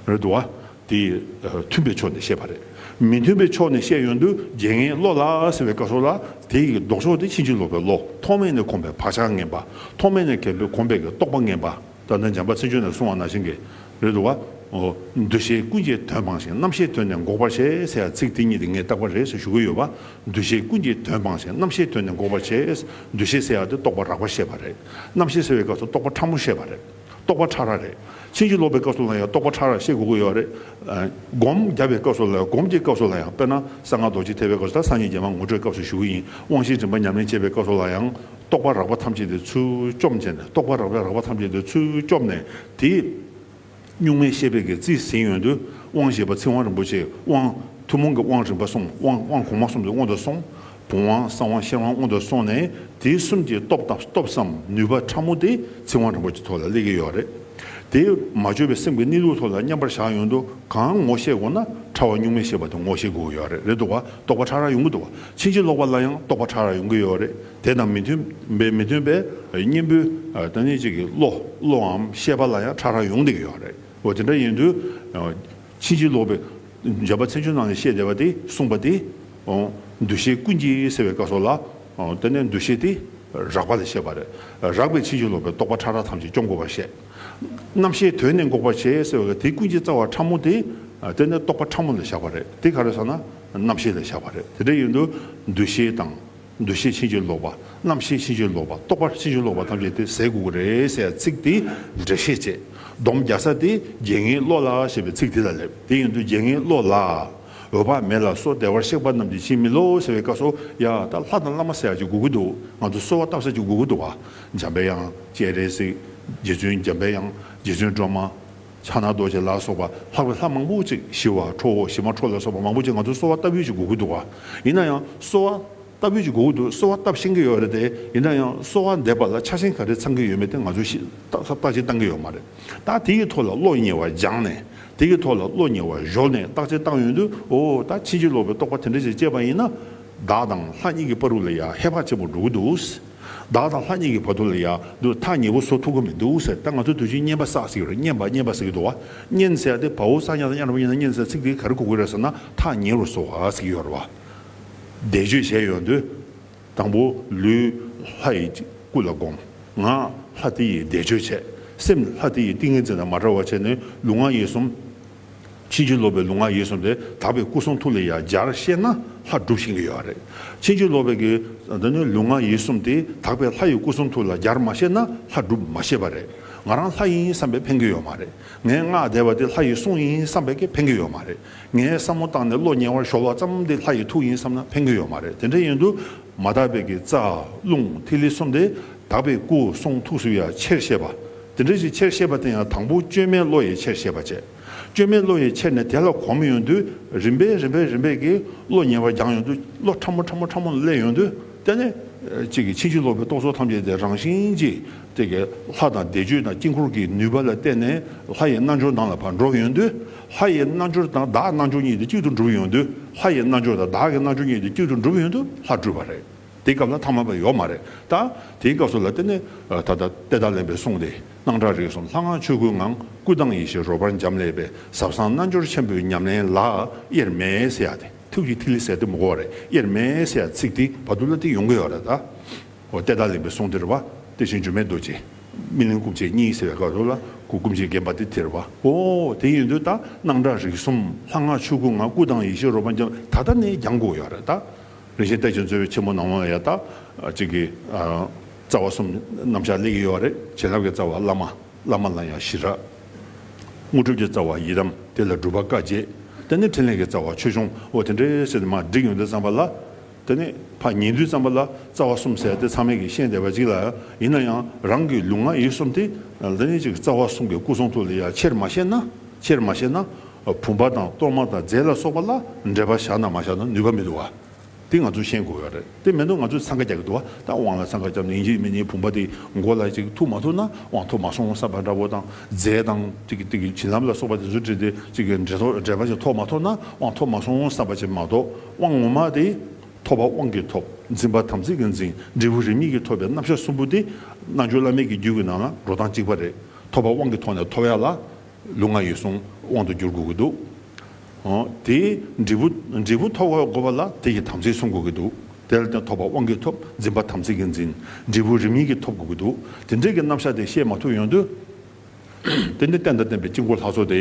རེད་འདུག་བ། དེ་མཐུན་པའི་ཕྱོགས་ནས་བཤད་པ་རེད། མི་མཐུན་པའི་ཕྱོགས་ནས་བཤད་ཡོང་དུས་རྒྱལ་ངན་བློ་ལ་ཟེར་བའི་སྐབས་སུ་ལ། དེ་ཡི་ལྡོག་ཕྱོགས་དེ་ཕྱིན་ཅི་ལོག་པའི་བློ། ཐོག་མེད་ནས་གོམས་པའི་བག་ཆགས་ངན་པ། ཐོག་མེད་ནས་གོམས་པའི་རྟོག་པ་ངན་པ། ད་ལྟ་འཇམ་དཔལ་མཚན་བརྗོད་ནས་གསུངས་པ་ནང་བཞིན་གྱི། རེད་འདུག་བ། འདུ་ཤེས་ཀུན་གྱི་དོན་སྤངས་ཤིང་། རྣམ་ཤེས་དོན་ནི་འགོག་པར་བྱེད་ཟེར་ཡ་ཚིག་དེ་གཉིས་དེ་ངས་བཏགས་པ་རེད་ཟེར་ཞུ་གི་ཡོད་པ། འདུ་ཤེས་ཀུན་གྱི་དོན་སྤངས་ཤིང་། རྣམ་ཤེས་དོན་ནི་འགོག་པར་བྱེད། འདུ་ཤེས་ཟེར་ཡ་དེ་རྟོག་པ་རགས་པ་བཤད་པ་རེད། རྣམ་ཤེས་ཟེར་བའི་སྐབས་སུ་རྟོག་པ་ཕྲ་མོ་བཤད་པ་རེད། རྟོག་པ་ཕྲ་རགས་རེད། ཕྱིན་ཅི་ལོག་པའི་སྐབས་སུ་ལ་ཡང་རྟོག་པ་ཕྲ་རགས་བཤད་དགོས་ཀྱི་ཡོད་རེད། སྒོམ་རྒྱབ་པའི་སྐབས་སུ་ལ་ཡང་། སྒོམ་གྱི་སྐབས་སུ་ལ་ཡང་། དཔེར་ན་གསང་སྔགས་རྡོ་རྗེ་ཐེག་པའི་སྐབས་སུ། ད་སངས་རྒྱས་མ་ངོ་སྤྲོད་སྐབས་སུ་ཞུ་གི་ཡིན། དབང་བཞིའི་རིམ་པ་ཉམས་ལེན་བྱེད་པའི་སྐབས་སུ་ལ་ཡང་། རྟོག་པ་རགས་པ་ཐམས་ཅད་དེ་ཚུར་བཅོམ་བྱས་ནས། རྟོག་པ་རགས་པ་རགས་པ་ཐམས་ཅད་དེ་ཚུར་བཅོམ་ནས་དེ། གཉུག་མའི་ཤེས་པའི་གི་རྩིས་ཟིན་ཡོང་དུས། དབང་བཞི་པ་ཚིག་དབང་རིན་པོ་ཆེ། དབང་ཐུན་མོང་གི་དབང་རིམ་པ་གསུམ། དབང་དབང་གོང་མ་གསུམ་དེ་དབང་དུ་སོང་། བུམ་དབང་གསང་བ་ཤེར་དབང་སྔོན་དུ་སོང་ནས་དེ་གསུམ་གྱི་སྟོབས་དང་སྟོབས་སམ་ནུས་པ་ཕྲ་མོ་དེ་ཚིག་དབང་རིན་པོ་ཆེ་ཐོག་ལ་སླེབས་ཀྱི་ཡོད་རེད། དེ་མ་བཅོས་པའི་སེམས་ཀྱི་གནས་ལུགས་ཐོག་ལ་མཉམ་པར་བཞག་ཡོང་དུས་གང་ངོ་ཤེས་དགོས་ན་ཕྲ་བ་གཉུག་མའི་ཤེས་པ་དེ་ངོ་ཤེས་དགོས་ཀྱི་ཡོད་རེད། རེད་འདུག་བ། རྟོགས་པ་ཕྲ་རགས་ཡོང་གི་འདུག་བ། ཕྱིན་ཅི་ལོག་པ་ལ་ཡང་རྟོགས་པ་ཕྲ་རགས་ཡོང་གི་ཡོད་རེད། དེ་དང་མི་མཐུན་པའི་མི་མཐུན་པའི་གཉེན་པོའི་ཨ་ད་ནི་གཅིག་གི་བློ་བློའམ་ཤེས་པ་ལ་ཡང་ཕྲ་རགས་ཡོང་བསྡད་ཀྱི་ཡོད་རེད། འོ་དེ་འདྲ་ཡིན་དུས་ཕྱིན་ཅི་ལོག་པའི་འཇམ་དཔལ་མཚན་བརྗོད་ནང་ནས་བཤད་བསྡད་པ་དེ་གསུངས་པ་དེ། འོ། འདུ་ཤེས་ཀུན་གྱི་ཟེར་བའི་སྐབས་སུ་ལ། འོ་དེ་ནས་འདུ་ཤེས་དེ་རགས་པ་ལ་བཤད་པ་རེད། རགས་པའི་ཕྱིན་ཅི་ལོག་པའི་རྟོག་པ་ཕྲ་རགས་ཐམས་ཅད་བཅོམ་དགོས་པར་བཤད། རྣམ་ཤེས་དོན་ནི་འགོག་པར་བྱེད་ཟེར་བའི་དེ་ཀུན་གྱི་རྩ་བ་ཕྲ་མོ་དེ། དེ་ནས་རྟོག་པ་ཕྲ་མོ་ལ་བཞག་པ་རེད། དེ་ག་རེ་ཟེར་ན་རྣམ་ཤེས་ལ་བཞག་པ་རེད། དེ་འདྲ་ཡིན་དུས་འདུ་ཤེས་དང་། འདུ་ཤེས་ཕྱིན་ཅི་ལོག་པ། རྣམ་ཤེས་ཕྱིན་ཅི་ལོག་པ། རྟོག་པ་ཕྱིན་ཅི་ལོག་པ་ཐམས་ཅད་དེ་ཟད་དགོས་ཀྱི་རེད་ཟེར་ཚིག་དེ་འགྲེལ་བཤད་བྱས། སྡོམ་རྒྱག་ས་དེ་རྒྱལ་ངེས་བློ་ལ་ཞེས་པའི་ཚིག་དེ་ལ་སླེབས། དེ་ཡིན་དུས་རྒྱལ་ངེས་བློ་ལ། འོད་དཔག་མེད་ལ་སོགས་བདེ་བར་གཤེགས་པ་རྣམས་ཀྱིས་ཕྱིར་མི་སློབ་ཟེར་བའི་སྐབས་སུ་ཡ་ད་ལྷ་དང་བླ་མ་ཟེར་ཡག་ཅིག་དགོས་ཀྱི་འདུག་ང་ཚོ་གསོལ་བ་བཏབ་ས་ཅིག་དགོས་ཀྱི་འདུག་བ། འཇམ་པའི་དབྱངས་སྤྱན་རས་གཟིགས། རྗེ་བཙུན་འཇམ་པའི་དབྱངས། རྗེ་བཙུན་སྒྲོལ་མ། ཕྱག་ན་རྡོ་རྗེ་ལ་སོགས་པ་ལྷག་པའི་ལྷ་མང་པོ་ཅིག་ཞི་བ་ཁྲོ་བོ་ཞི་མ་ཁྲོ་ལ་སོགས་པ་མང་པོ་ཅིག་ང་ཚོ་གསོལ་བ་བཏབ་ཡུལ་ཅིག་དགོས་ཀྱི་འདུག་བ། ཡིན་ན་ཡང་གསོལ་བ་བཏབ་ཡུལ་ཅིག་དགོས་ཀྱི་འདུག་གསོལ་བ་བཏབ་ཤེས་ཀྱི་ཡོད་རེད་དེ། ཡིན་ན་ཡང་གསོལ་བ་འདེབས་པ་ལ་ཆགས་ཞེན་ག་རེ་ཚང་གི་ཡོད་མེད་དེ་ང་ཚོས་ཤེས་བརྟག་བརྟག་དཔྱད་བཏང་གི་ཡོད་མ་རེད། ད་དེ་ཡི་ཐོག་ལ་བློ་ཉེ་བར་སྦྱངས་ནས། དེ་གི་ཐོག་ལ་བློ་ཉེ་བར་གཞོལ་ནས་བརྟག་དཔྱད་བཏང་ཡོང་དུས། འོ་ད་ཕྱིན་ཅི་ལོག་པའི་རྟོག་པ་དེ་འདྲ་ཞིག་སྐྱེས་པ་ཡིན་ན། བདག་དང་ལྷ་གཉིས་ཀྱི་བར་དུ་ལ་ཡ་ཧེ་བག་ཆེན་པོ་འགྲོ་གི་འདུག་བདག་དང་ལྷ་གཉིས་ཀྱི་བར་དུ་ལ་ཡ་འདུག་ཐག་ཉེ་པོ་བཟོ་ཐུབ་ཀྱི་མི་འདུག་ཟེར། ད་ང་ཚོ་དུས་རྒྱུན་བསྙེན་པ་བསགས་ཟེར་གྱི་རེད། བསྙེན་པ་བསྙེན་པ་ཟེར་གྱི་འདུག་བ། བསྙེན་ཟེར་ཡ་དེ་བའོ་ས་ཉ་དང་ཉ་ར་བ་ཉ་ན་བསྙེན་ཟེར་ཚིག་དེ་ག་རེ་གོ་གི་རེད་ཟེར་ན་ཐག་ཉེ་རུ་བཟོ་བ་ཟེར་གྱི་ཡོད་རེད་བ། བཟླས་བརྗོད་བྱས་ཡོང་དུས། དང་པོ་ལུས་ལྷ་ཡི་སྐུ་ལ་བསྒོམ། ངག་ལྷ་དེ་ཡི་བཟླས་བརྗོད་བྱས། སེམས་ལྷ་དེ་ཡི་ཏིང་ངེ་འཛིན་དང་མ་བྲལ་བ་བྱས་ནས་ལུས་ངག་ཡིད་གསུམ། ཕྱིན་ཅི་ལོག་པའི་ལུས་ངག་ཡིད་གསུམ་དེ་དག་པའི་སྐུ་གསུང་ཐུགས་ལ་ཡར་སྦྱར་ཤེས་ན་ལྷ་སྒྲུབ་ཤེས་ཀྱི་ཡོད་རེད། ཕྱིན་ཅི་ལོག་པའི་གི་འདི་ནི་ལུས་ངག་ཡིད་གསུམ་དེ་དག་པའི་ལྷ་ཡི་སྐུ་གསུང་ཐུགས་ལ་སྦྱར་མ་ཤེས་ན་ལྷ་སྒྲུབ་མ་ཤེས་པ་རེད། ང་རང་ལྷ་ཡིན་བསམ་པས་ཕན་གྱི་ཡོད་མ་རེད། ངའི་སྔགས་བཟླས་པ་དེ་ལྷ་ཡི་གསུང་ཡིན་བསམ་པས་ཀྱི་ཕན་གྱི་ཡོད་མ་རེད། ངས་བསམ་བློ་བཏང་ནས་བློ་ཉེ་བར་གཞོལ་བ་ཙམ་དེ་ལྷ་ཡི་ཐུགས་ཡིན་བསམ་ན་ཕན་གྱི་ཡོད་མ་རེད། དེ་འདྲ་ཡིན་དུས་མ་དག་པའི་གི་རྩ་རླུང་ཐིག་ལེ་གསུམ་དེ་དག་པའི་སྐུ་གསུང་ཐུགས་སུ་ཡང་ཆེར་བཤད་པ། དེ་འདྲ་ཞིག་ཆེར་བཤད་པ་དེ་ཡང་དང་པོ་བཅོས་མའི་བློ་ཡིས་ཆེར་བཤད་པ་བྱས། བཅོས་མའི་བློ་ཡིས་ཆེར་ནས་དེ་ལ་གོམས་ཡོང་དུས་རིམ་པས་རིམ་པས་རིམ་པས་ཀྱི་བློ་ཉེ་བར་སྦྱངས་ཡོང་དུས་བློ་ཕྲ་མོ་ཕྲ་མོ་ཕྲ་མོ་ལ་སླེབས་ཡོང་དུས་དེ་ནས་གཅིག་གི་ཕྱིན་ཅི་ལོག་པའི་རྟོག་ཚོགས་ཐམས་ཅད་དེ་རང་བཞིན་གྱིས། དེ་གའི་ལྷ་དང་བཟླས་བརྗོད་དང་དཀྱིལ་འཁོར་གྱི་ནུས་པ་ལ་བརྟེན་ནས་ལྷ་ཡི་རྣལ་འབྱོར་ནང་ལ་ཕར་འགྲོ་ཡོང་དུས། ལྷ་ཡི་རྣལ་འབྱོར་དང་བདག་རྣལ་འབྱོར་གཉིས་དེ་གཅིག་ཏུ་འགྲུབ་ཡོང་དུས། ལྷ་ཡི་རྣལ་འབྱོར་དང་བདག་གི་རྣལ་འབྱོར་གཉིས་དེ་གཅིག་ཏུ་འགྲུབ་ཡོང་དུས་ལྷ་སྒྲུབ་པ་རེད། དེའི་སྐབས་ལ་ཐ་མལ་པ་ཡོད་མ་རེད། ད་དེའི་སྐབས་སུ་ལ་དེ་ནི་ད་ལྟ་གཏེར་བདག་གླིང་པའི་གསུང་དེ། སྣང་གྲགས་རིག་གསུམ་ལྷ་སྔགས་ཆོས་སྐུའི་ངང་། སྐུ་དང་ཡེ་ཤེས་རོལ་པར་འབྱམས་ཀླས་པའི། ཟབ་གསང་རྣལ་འབྱོར་ཆེན་པོའི་ཉམས་ལེན་ལ། དབྱེར་མེད་ཟེར་ཡ་དེ། ཐུགས་ཀྱི་ཐིག་ལེ་ཟེར་དེ་མི་གོ་བ་རེད། དབྱེར་མེད་ཟེར་ཡ་ཚིག་དེ་བར་དུ་ལ་དེ་ཡོང་གི་ཡོད་རེད་ད། འོ་གཏེར་བདག་གླིང་པའི་གསུང་དེ་རེད་བ། དེ་བཞིན་འགྱུར་མེད་རྡོ་རྗེ། སྨིན་གླིང་སྐུ་མཆེད་གཉིས་ཟེར་བའི་སྐབས་སུ་ལ་སྐུ་སྐུ་མཆེད་བརྒྱན་པ་དེ་དེ་རེད་བ། འོ་དེ་ཡིན་དུས་ད་སྣང་གྲགས་རིག་གསུམ་ལྷ་སྔགས་ཆོས་སྐུའི་ངང་། སྐུ་དང་ཡེ་ཤེས་རོལ་པར་འབྱམས། ད་ལྟ་ནས་སྦྱང་དགོས་ཡོད་རེད་ད། རིན་ཆེན་གཏེར་ཆེན་མཛོད་ཆེན་མོ་ནང་ལ་ཡ་ད། གཅིག་གི་རྩ་བ་གསུམ་རྣམ་གཞག་སླེབས་ཀྱི་ཡོད་རེད། བྱིན་རླབས་ཀྱི་རྩ་བ་བླ་མ། བླ་མ་ལ་ཡང་ཞི་རགས། དངོས་གྲུབ་ཀྱི་རྩ་བ་ཡི་དམ། དེ་ལ་སྒྲུབ་པ་བཀའ་བརྒྱད། དེ་ནས་འཕྲིན་ལས་ཀྱི་རྩ་བ་ཆོས་སྐྱོང་། འོ་དེ་འདྲའི་ཟེར་ནས་མར་བསྒྲིགས་ཡོང་དུས་ཙམ་པ་ལ། དེ་ནས་ཕར་ཉན་དུས་ཙམ་པ་ལ་རྩ་བ་གསུམ་ཟེར་དེ་ཚང་མས་ཀྱིས་ཤེས་བསྡད་པ་ཅིག་ལ། ཡིན་ན་ཡང་རང་གི་ལུས་ངག་ཡིད་གསུམ་དེ་དེ་ནས་ཅིག་རྩ་བ་གསུམ་གྱི་སྐུ་གསུང་ཐུགས་ལ་ཡ་ཆེར་མ་ཤེས་ན། ཆེར་མ་ཤེས་ན། བུམ་པ་དང་གཏོར་མ་དང་རྫས་ལ་སོགས་པ་ལ་འབྲེལ་བ་བཞག་ན་མ་བཞག་ན་ནུས་པ་མི་འདུག་བ། དེ་ང་ཚོས་ཤེས་དགོས་ཡོད་རེད། དེ་མིན་དུ་ང་ཚོས་འཚང་ཁ་རྒྱག་གི་འདུག་བ། ད་དབང་ལ་འཚང་ཁ་བརྒྱབ་ནས་ཡིན་གཅིག་མིན་གཉིས་བུམ་པ་དེ་མགོ་ལ་ཅིག་ཐུག་མ་ཐུབ་ན་དབང་ཐོབ་མ་སོང་བསམ་པ་འདྲ་བོ་དང་། རྫས་དང་ཅིག་གི་ཅིག་གི་བྱིན་རླབས་ལ་སོགས་པ་དེ་ཚོ་བྲིས་ཏེ་ཅིག་གི་འབྲེལ་ཐོག་འབྲེལ་བ་ཞིག་ཐོབ་མ་ཐུབ་ན་དབང་ཐོབ་མ་སོང་བསམ་པ་ཅིག་མ་གཏོགས། དབང་ངོ་མ་དེ་ཐོབ་པ་དབང་གིས་ཐོབ། འཛིན་པ་དམ་ཚིག་གིས་འཛིན། འབྲས་བུ་རིམ་གཉིས་ཀྱིས་ཐོབ་པའི་རྣམ་གཞག་གསུམ་པོ་དེ་རྣལ་འབྱོར་བླ་མེད་ཀྱི་རྒྱུད་ཀྱི་ནང་ལ་འགྲོ་སྟངས་གཅིག་པ་རེད། ཐོབ་པ་དབང་གི་ཐོག་ནས་ཐོབ་ཡ་ལ། ལུས་ངག་ཡིད་གསུམ་དབང་དུ་འགྱུར་དགོས་ཀྱི་འདུག་འོ། དེའི་འབྲས་བུ། འབྲས་བུ་ཐོབ་དགོས་པ་ལ་དེ་ཡི་དམ་ཚིག་སྲུང་དགོས་ཀྱི་འདུག་དེ་ལ་བརྟེན་ཐོབ་པ་དབང་གིས་ཐོབ། འཛིན་པ་དམ་ཚིག་གིས་འཛིན། འབྲས་བུ་རིམ་གཉིས་ཀྱིས་ཐོབ་དགོས་ཀྱི་འདུག་དེ་འདྲའི་གི་རྣམ་གཞག་དེ་ཤེས་མ་ཐུབ་ཡོང་དུས། དེ་ནི་རྟེན་དང་བརྟེན་པའི་དཀྱིལ་འཁོར་ལྷ་ཚོགས་དེ།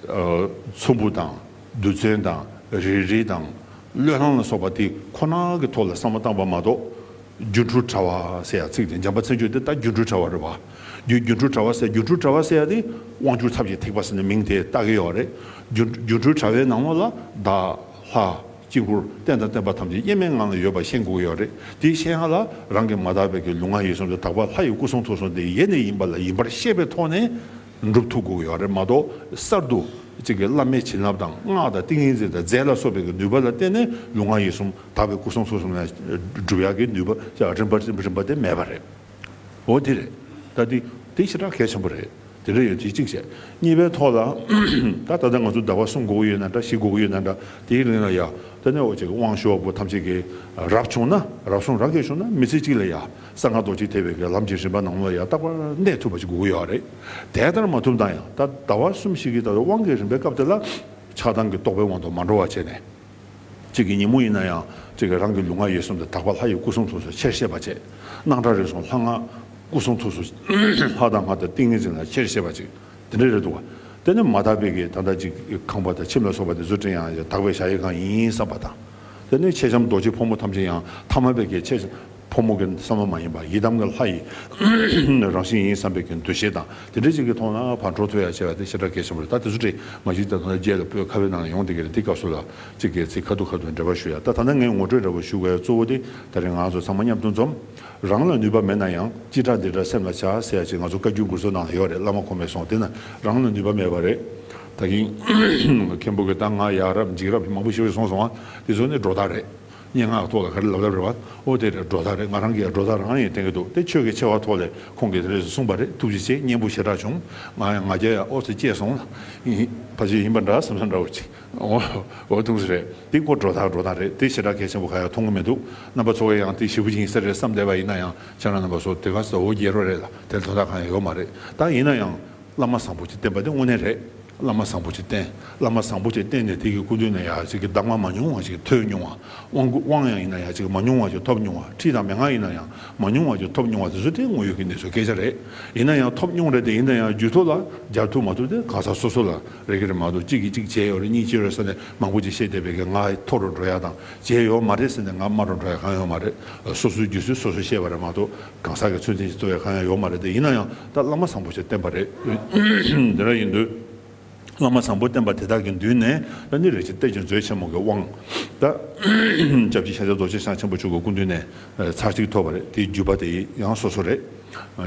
ཨ། ཚོམ་བུ་དང་། རྡུལ་ཚོན་དང་། རས་རིས་དང་། བློས་བསླངས་ལ་སོགས་པ་དེ་ཁོ་ན་གི་ཐོག་ལ་བསམ་བློ་བཏང་བ་མ་གཏོགས། སྒྱུ་འཕྲུལ་དྲ་བ་ཟེར་ཡ་ཚིག་དེ་འཇམ་དཔལ་མཚན་བརྗོད་དེ་ད་སྒྱུ་འཕྲུལ་དྲ་བ་རེད་བ། སྒྱུ་སྒྱུ་འཕྲུལ་དྲ་བ་ཟེར། སྒྱུ་འཕྲུལ་དྲ་བ་ཟེར་ཡ་དེ་དབང་སྒྱུར་ཐབས་ཀྱི་ཐེག་པ་ཟེར་ནས་མིང་དེ་བཏགས་ཀྱི་ཡོད་རེད། སྒྱུ་སྒྱུ་འཕྲུལ་དྲ་བའི་ནང་ལོགས་ལ་བདག་ལྷ་དཀྱིལ་འཁོར་རྟེན་དང་བརྟེན་པ་ཐམས་ཅད་དབྱེར་མེད་ངང་ལ་ཡོད་པ་ཤེས་དགོས་ཀྱི་ཡོད་རེད། དེ་ཤེས་ཡ་ལ་རང་གི་མ་དག་པའི་གི་ལུས་ངག་ཡིད་གསུམ་དེ་དག་པ་ལྷ་ཡི་སྐུ་གསུང་ཐུགས་གསུམ་དེ་ཡེ་ནས་ཡིན་པ་ལ་ཡིན་པར་ཤེས་པའི་ཐོག་ནས་འགྲུབ་ཐུབ་དགོས་ཀྱི་ཡོད་རེད་མ་གཏོགས་གསར་དུ། གཅིག་གི་བླ་མའི་བྱིན་རླབས་དང་སྔགས་དང་ཏིང་ངེ་འཛིན་དང་རྫས་ལ་སོགས་པའི་གི་ནུས་པ་ལ་བརྟེན་ནས་ལུས་ངག་ཡིད་གསུམ་དག་པའི་སྐུ་གསུང་ཐུགས་གསུམ་ལ་སྒྲུབ་ཡག་གི་ནུས་པ་རིམ་པ་རིམ་པ་དེ་མེད་པ་རེད། འོ་དེ་རེད། ད་དེ་དེ་ཞེ་དྲག་གལ་ཆེན་པོ་རེད། དེ་འདྲ་ཡོད་དེ་གཅིག་བྱས། གཉིས་པའི་ཐོག་ལ་ད་ད་ལྟ་ང་ཚོ་ཟླ་བ་གསུམ་འགོར་གྱི་ཡོད་ན་འདྲ། བཞི་འགོར་གྱི་ཡོད་ན་འདྲ། དེའི་རིང་ལ་ཡ་ད་ནས་འོ་ཅིག་དབང་ཞུ་བ་པོ་ཐམས་ཅད་ཀྱིས་རབ་བྱུང་ན་རབ་བྱུང་རབ་རྒྱས་བྱུང་ན་མི་ཚེ་གཅིག་ལ་ཡ་གསང་སྔགས་རྡོ་རྗེ་ཐེག་པའི་གི་ལམ་གྱི་རིམ་པ་ནང་ལ་ཡ་རྟག་པར་གནས་ཐུབ་པ་ཅིག་དགོས་ཀྱི་ཡོད་རེད། དེ་ལྟར་མ་ཐུབ་ན་ཡང་ད་ཟླ་བ་གསུམ་བཞི་གི་ད་དབང་གི་རིམ་པའི་སྐབས་དེ་ལ་ཆགས་སྡང་གི་རྟོག་པའི་དབང་དུ་མ་འགྲོ་བ་བྱས་ནས། གཅིག་གི་ཉིན་མོ་ཡིན་ན་ཡང་གཅིག་གི་རང་གི་ལུས་ངག་ཡིད་གསུམ་དུ་དག་པ་ལྷ་ཡི་སྐུ་གསུང་ཐུགས་སུ་ཆེར་བཤད་པ་བྱས། སྣང་གྲགས་རེ་ཟུང་ལྷ་སྔགས་སྐུ་གསུང་ཐུགས་སུ་ལྷ་དང་སྔགས་དང་ཏིང་ངེ་འཛིན་ལ་ཆེར་བཤད་པ་ཅིག་དེ་འདྲ་རེད་འདུག་བ། དེ་ནི་མ་དག་པའི་གི་ད་ལྟ་ཅིག་ཁང་པ་དང་ཁྱིམ་ལ་སོགས་པ་དེ་ཚོ་སྤྲད་ཡང་དག་པའི་གཞལ་ཡས་ཁང་ཡིན་བསམ་པ་དང་། དེ་ནི་མཆེད་ལྕམ་རྡོ་རྗེ་ཕོ་མོ་ཐམས་ཅད་ཡང་ཐ་མལ་པའི་གི་མཆེད་ཕོ་མོ་གི་བསམ་བློ་མ་ཡིན་པ་ཡི་དམ་གྱི་ལྷ་ཡི་རང་བཞིན་ཡིན་བསམ་པའི་གི་འདུ་ཤེས་དང་དེ་འདྲ་ཅིག་གི་ཐོག་ན་ཕར་འགྲོ་ཐུབ་ཡ་བྱས་པ་དེ་ཞེ་དྲག་གལ་ཆེན་པོ་རེད། ད་དེ་ཚོ་བྲིས་མ་གཞི་ད་ཐོག་ན་རྗེས་ལ་པོད་ཁ་བའི་ནང་ལ་ཡོང་བསྡད་ཀྱི་རེད། དེ་སྐབས་སུ་ལ་གཅིག་གི་ཚིག་ཁ་ཐུག་ཁ་ཐུག་འགྲེལ་པ་ཞུ་ཡ། ད་ད་ལྟ་ངས་ངོ་སྤྲོད་འདྲ་པོ་ཞུ་དགོས་ཡ་གཙོ་བོ་དེ་ད་རེས་ང་ཚོ་ཚང་མ་མཉམ་དུ་འཛོམས། རང་ལ་ནུས་པ་མེད་ན་ཡང་ཅི་དྲག་འདི་འདྲ་སེམས་ལ་བྱ་ཟེར་ཡ་ཅིག་ང་ཚོ་བཀའ་བརྒྱུད་མགུར་ཚོའི་ནང་ལ་ཡོད་རེད། བླ་མ་ཁོ་མོས་གསུངས་དེ་ན་རང་ལ་ནུས་པ་མེད་པ་རེད། ད་གིན་མཁན་པོ་གི་ད་ང་ཡ་རབས་འཇིགས་རབས་མང་པོ་ཞིག་གསུངས་སོང་ང་། དེ་ཚོ་ནི་སྒྲོ་བཏགས་རེད། སྙན་ངག་ཐོག་ལ་ག་རེ་ལབ་ལབ་རེད་བ། ཨོ་དེ་རེད། སྒྲོ་བཏགས་རེད། ང་རང་གིས་སྒྲོ་བཏགས་རང་ཡིན་བསྟན་གྱི་འདུག་དེ་ཆོས་ཀྱི་ཆེ་བ་ཐོག་ལས་ཁོང་གིས་དེ་རེས་གསུངས་པ་རེད། ཐུགས་རྗེ་ཆེ། སྙན་པོ་ཞེ་དྲག་བྱུང་། ང་ཡང་ང་རྒྱལ་ཡང་ཨོ་ཙི་སྐྱེས་སོང་ལ། ཕ་ཆེ་ཡིན་པ་འདྲ་བསམ་བསམ་འདྲ་བོ་ཅིག་ཨོ་ཨོ་ཐུགས་སུ་རེད། དེ་ཁོ་སྒྲོ་བཏགས་སྒྲོ་བཏགས་རེད། དེ་ཞེ་དྲག་གལ་ཆེན་པོ་ག་ཡང་མཐོང་གི་མི་འདུག་རྣམ་པ་ཚོ་གས་ཡང་དེ་ཞེ་པོ་ཅིག་ཡིན་ས་རེད་བསམ་བསྡད་པ་ཡིན་ན་ཡང་ཁྱེད་རང་རྣམ་པ་ཚོ་དེ་ག་ས་འོ་རྒྱལ་རོ་རེད་ལ་དེར་དོ་བདག་གང་ཡང་ཡོད་མ་རེད། ད་ཡིན་ན་ཡང་། བླ་མ་བཟང་པོ་ཅིག་བསྟེན་པ་དེ་དངོས་གནས་རེད། བླ་མ་བཟང་པོ་ཅིག་བསྟེན། བླ་མ་བཟང་པོ་ཅིག་བསྟེན་ནས་དེ་གི་སྐུ་མདུན་ནས་ཡར་ཅིག་གི་གདམས་ངག་མང་ཉུང་བ་ཅིག་ཐོས་མྱོང་བ། དབང་གུ་དབང་ཡང་ཡིན་ན་ཡང་ཅིག་མང་ཉུང་བ་ཅིག་ཐོབ་མྱོང་བ། ཁྲིད་དང་མན་ངག་ཡིན་ན་ཡང་མང་ཉུང་བ་ཅིག་ཐོབ་མྱོང་བ་དེ་ཚོ་དེ་དངོས་ཡོད་ཀྱི་གནས་ཚུལ་སྐད་ཆ་རེད། ཡིན་ན་ཡང་ཐོབ་མྱོང་རེད་དེ་ཡིན་ན་ཡང་རྒྱུད་ཐོག་ལ་སྦྱར་ཐུབ་མ་ཐུབ་དེ་གང་ཟག་སོ་སོ་ལ་རེ་གི་རེད་མ་གཏོགས་གཅིག་གིས་གཅིག་བྱས་ཡོད་རེད། གཉིས་བྱས་ཡོད་རེད་ཟེར་ནས་མང་པོ་ཅིག་བཤད་བསྡད་པའི་གི་ང་མཐོ་རུ་འགྲོ་ཡ་དང་བྱས་ཡོད་མ་རེད་ཟེར་ནས་ང་དམའ་རུ་འགྲོ་ཡ་གང་ཡོད་མ་རེད། སོ་སོའི་རྒྱུད་ཚོད་སོ་སོས་ཤེས་པ་རེད་མ་གཏོགས་གང་ཟག་གི་ཚོད་འཛིན་ཞིག་གཏོང་ཡ་གང་ཡང་ཡོད་མ་རེད་དེ། ཡིན་ན་ཡང་ད་བླ་མ་བཟང་པོ་ཞིག་བསྟེན་པ་རེད། དེ་འདྲ་ཡིན་དུས། བླ་མ་བཟང་པོ་བསྟེན་པ་དེ་དག་གི་མདུན་ནས་ད་ནི་རིན་ཆེན་གཏེར་གྱི་མཛོད་ཆེན་མོ་གི་དབང་། ད་སྐྱབས་རྗེ་ཤཱཀྱ་རྡོ་རྗེ་འཆང་ཆེན་པོ་མཆོག་གི་སྐུ་མདུན་ནས་ཚར་གཅིག་ཐོབ་པ་རེད། དེའི་བརྒྱུད་པ་དེ་ཡང་སོ་སོ་རེད།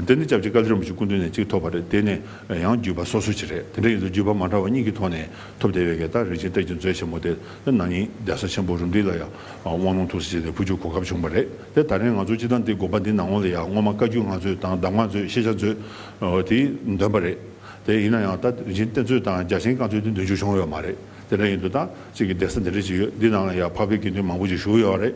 དེ་ནི་སྐྱབས་རྗེ་ཀ་ལི་རིན་པོ་ཆེ་སྐུ་མདུན་ནས་གཅིག་ཐོབ་པ་རེད། དེ་ནས་ཡང་བརྒྱུད་པ་སོ་སོ་ཅིག་རེད། དེ་འདྲ་ཡིན་དུས་བརྒྱུད་པ་མ་འདྲ་བ་གཉིས་ཀྱི་ཐོག་ནས་ཐོབ་བསྡད་པའི་གི་ད་རིན་ཆེན་གཏེར་གྱི་མཛོད་ཆེན་མོ་དེ་ན་ནིང་གདན་ས་ཆེན་པོ་རུ་འདི་ལ་ཡང་དབང་ལུང་ཐུགས་སུ་ཆེ་ནས་ཕུལ་རྒྱུ་གོ་སྐབས་བྱུང་བ་རེད། དེ་ད་རིང་ང་ཚོ་སྤྱི་བཏང་འདི་དགོན་པ་འདི་ནང་ལ་ཡང་སྔོན་མ་བཀའ་བརྒྱུད་ང་ཚོས་དང་གདམས་ངག་མཛོད་ཤེས་བྱ་མཛོད་དེ་འདོན་པ་རེད། དེ་ཡིན་ན་ཡང་ད་རིན་ཆེན་གཏེར་མཛོད་དང་རྒྱ་ཆེན་བཀའ་མཛོད་དེ་འདོན་རྒྱུ་བྱུང་ཡོད་མ་རེད། དེ་འདྲ་ཡིན་དུས་ད་གཅིག་གི་གདན་ས་འདི་འདྲ་ཅིག་ཡོད། འདི་ནང་ལ་ཡང་འཕགས་པའི་དགེ་འདུན་མང་པོ་ཅིག་བཞུགས་ཡོད་རེད།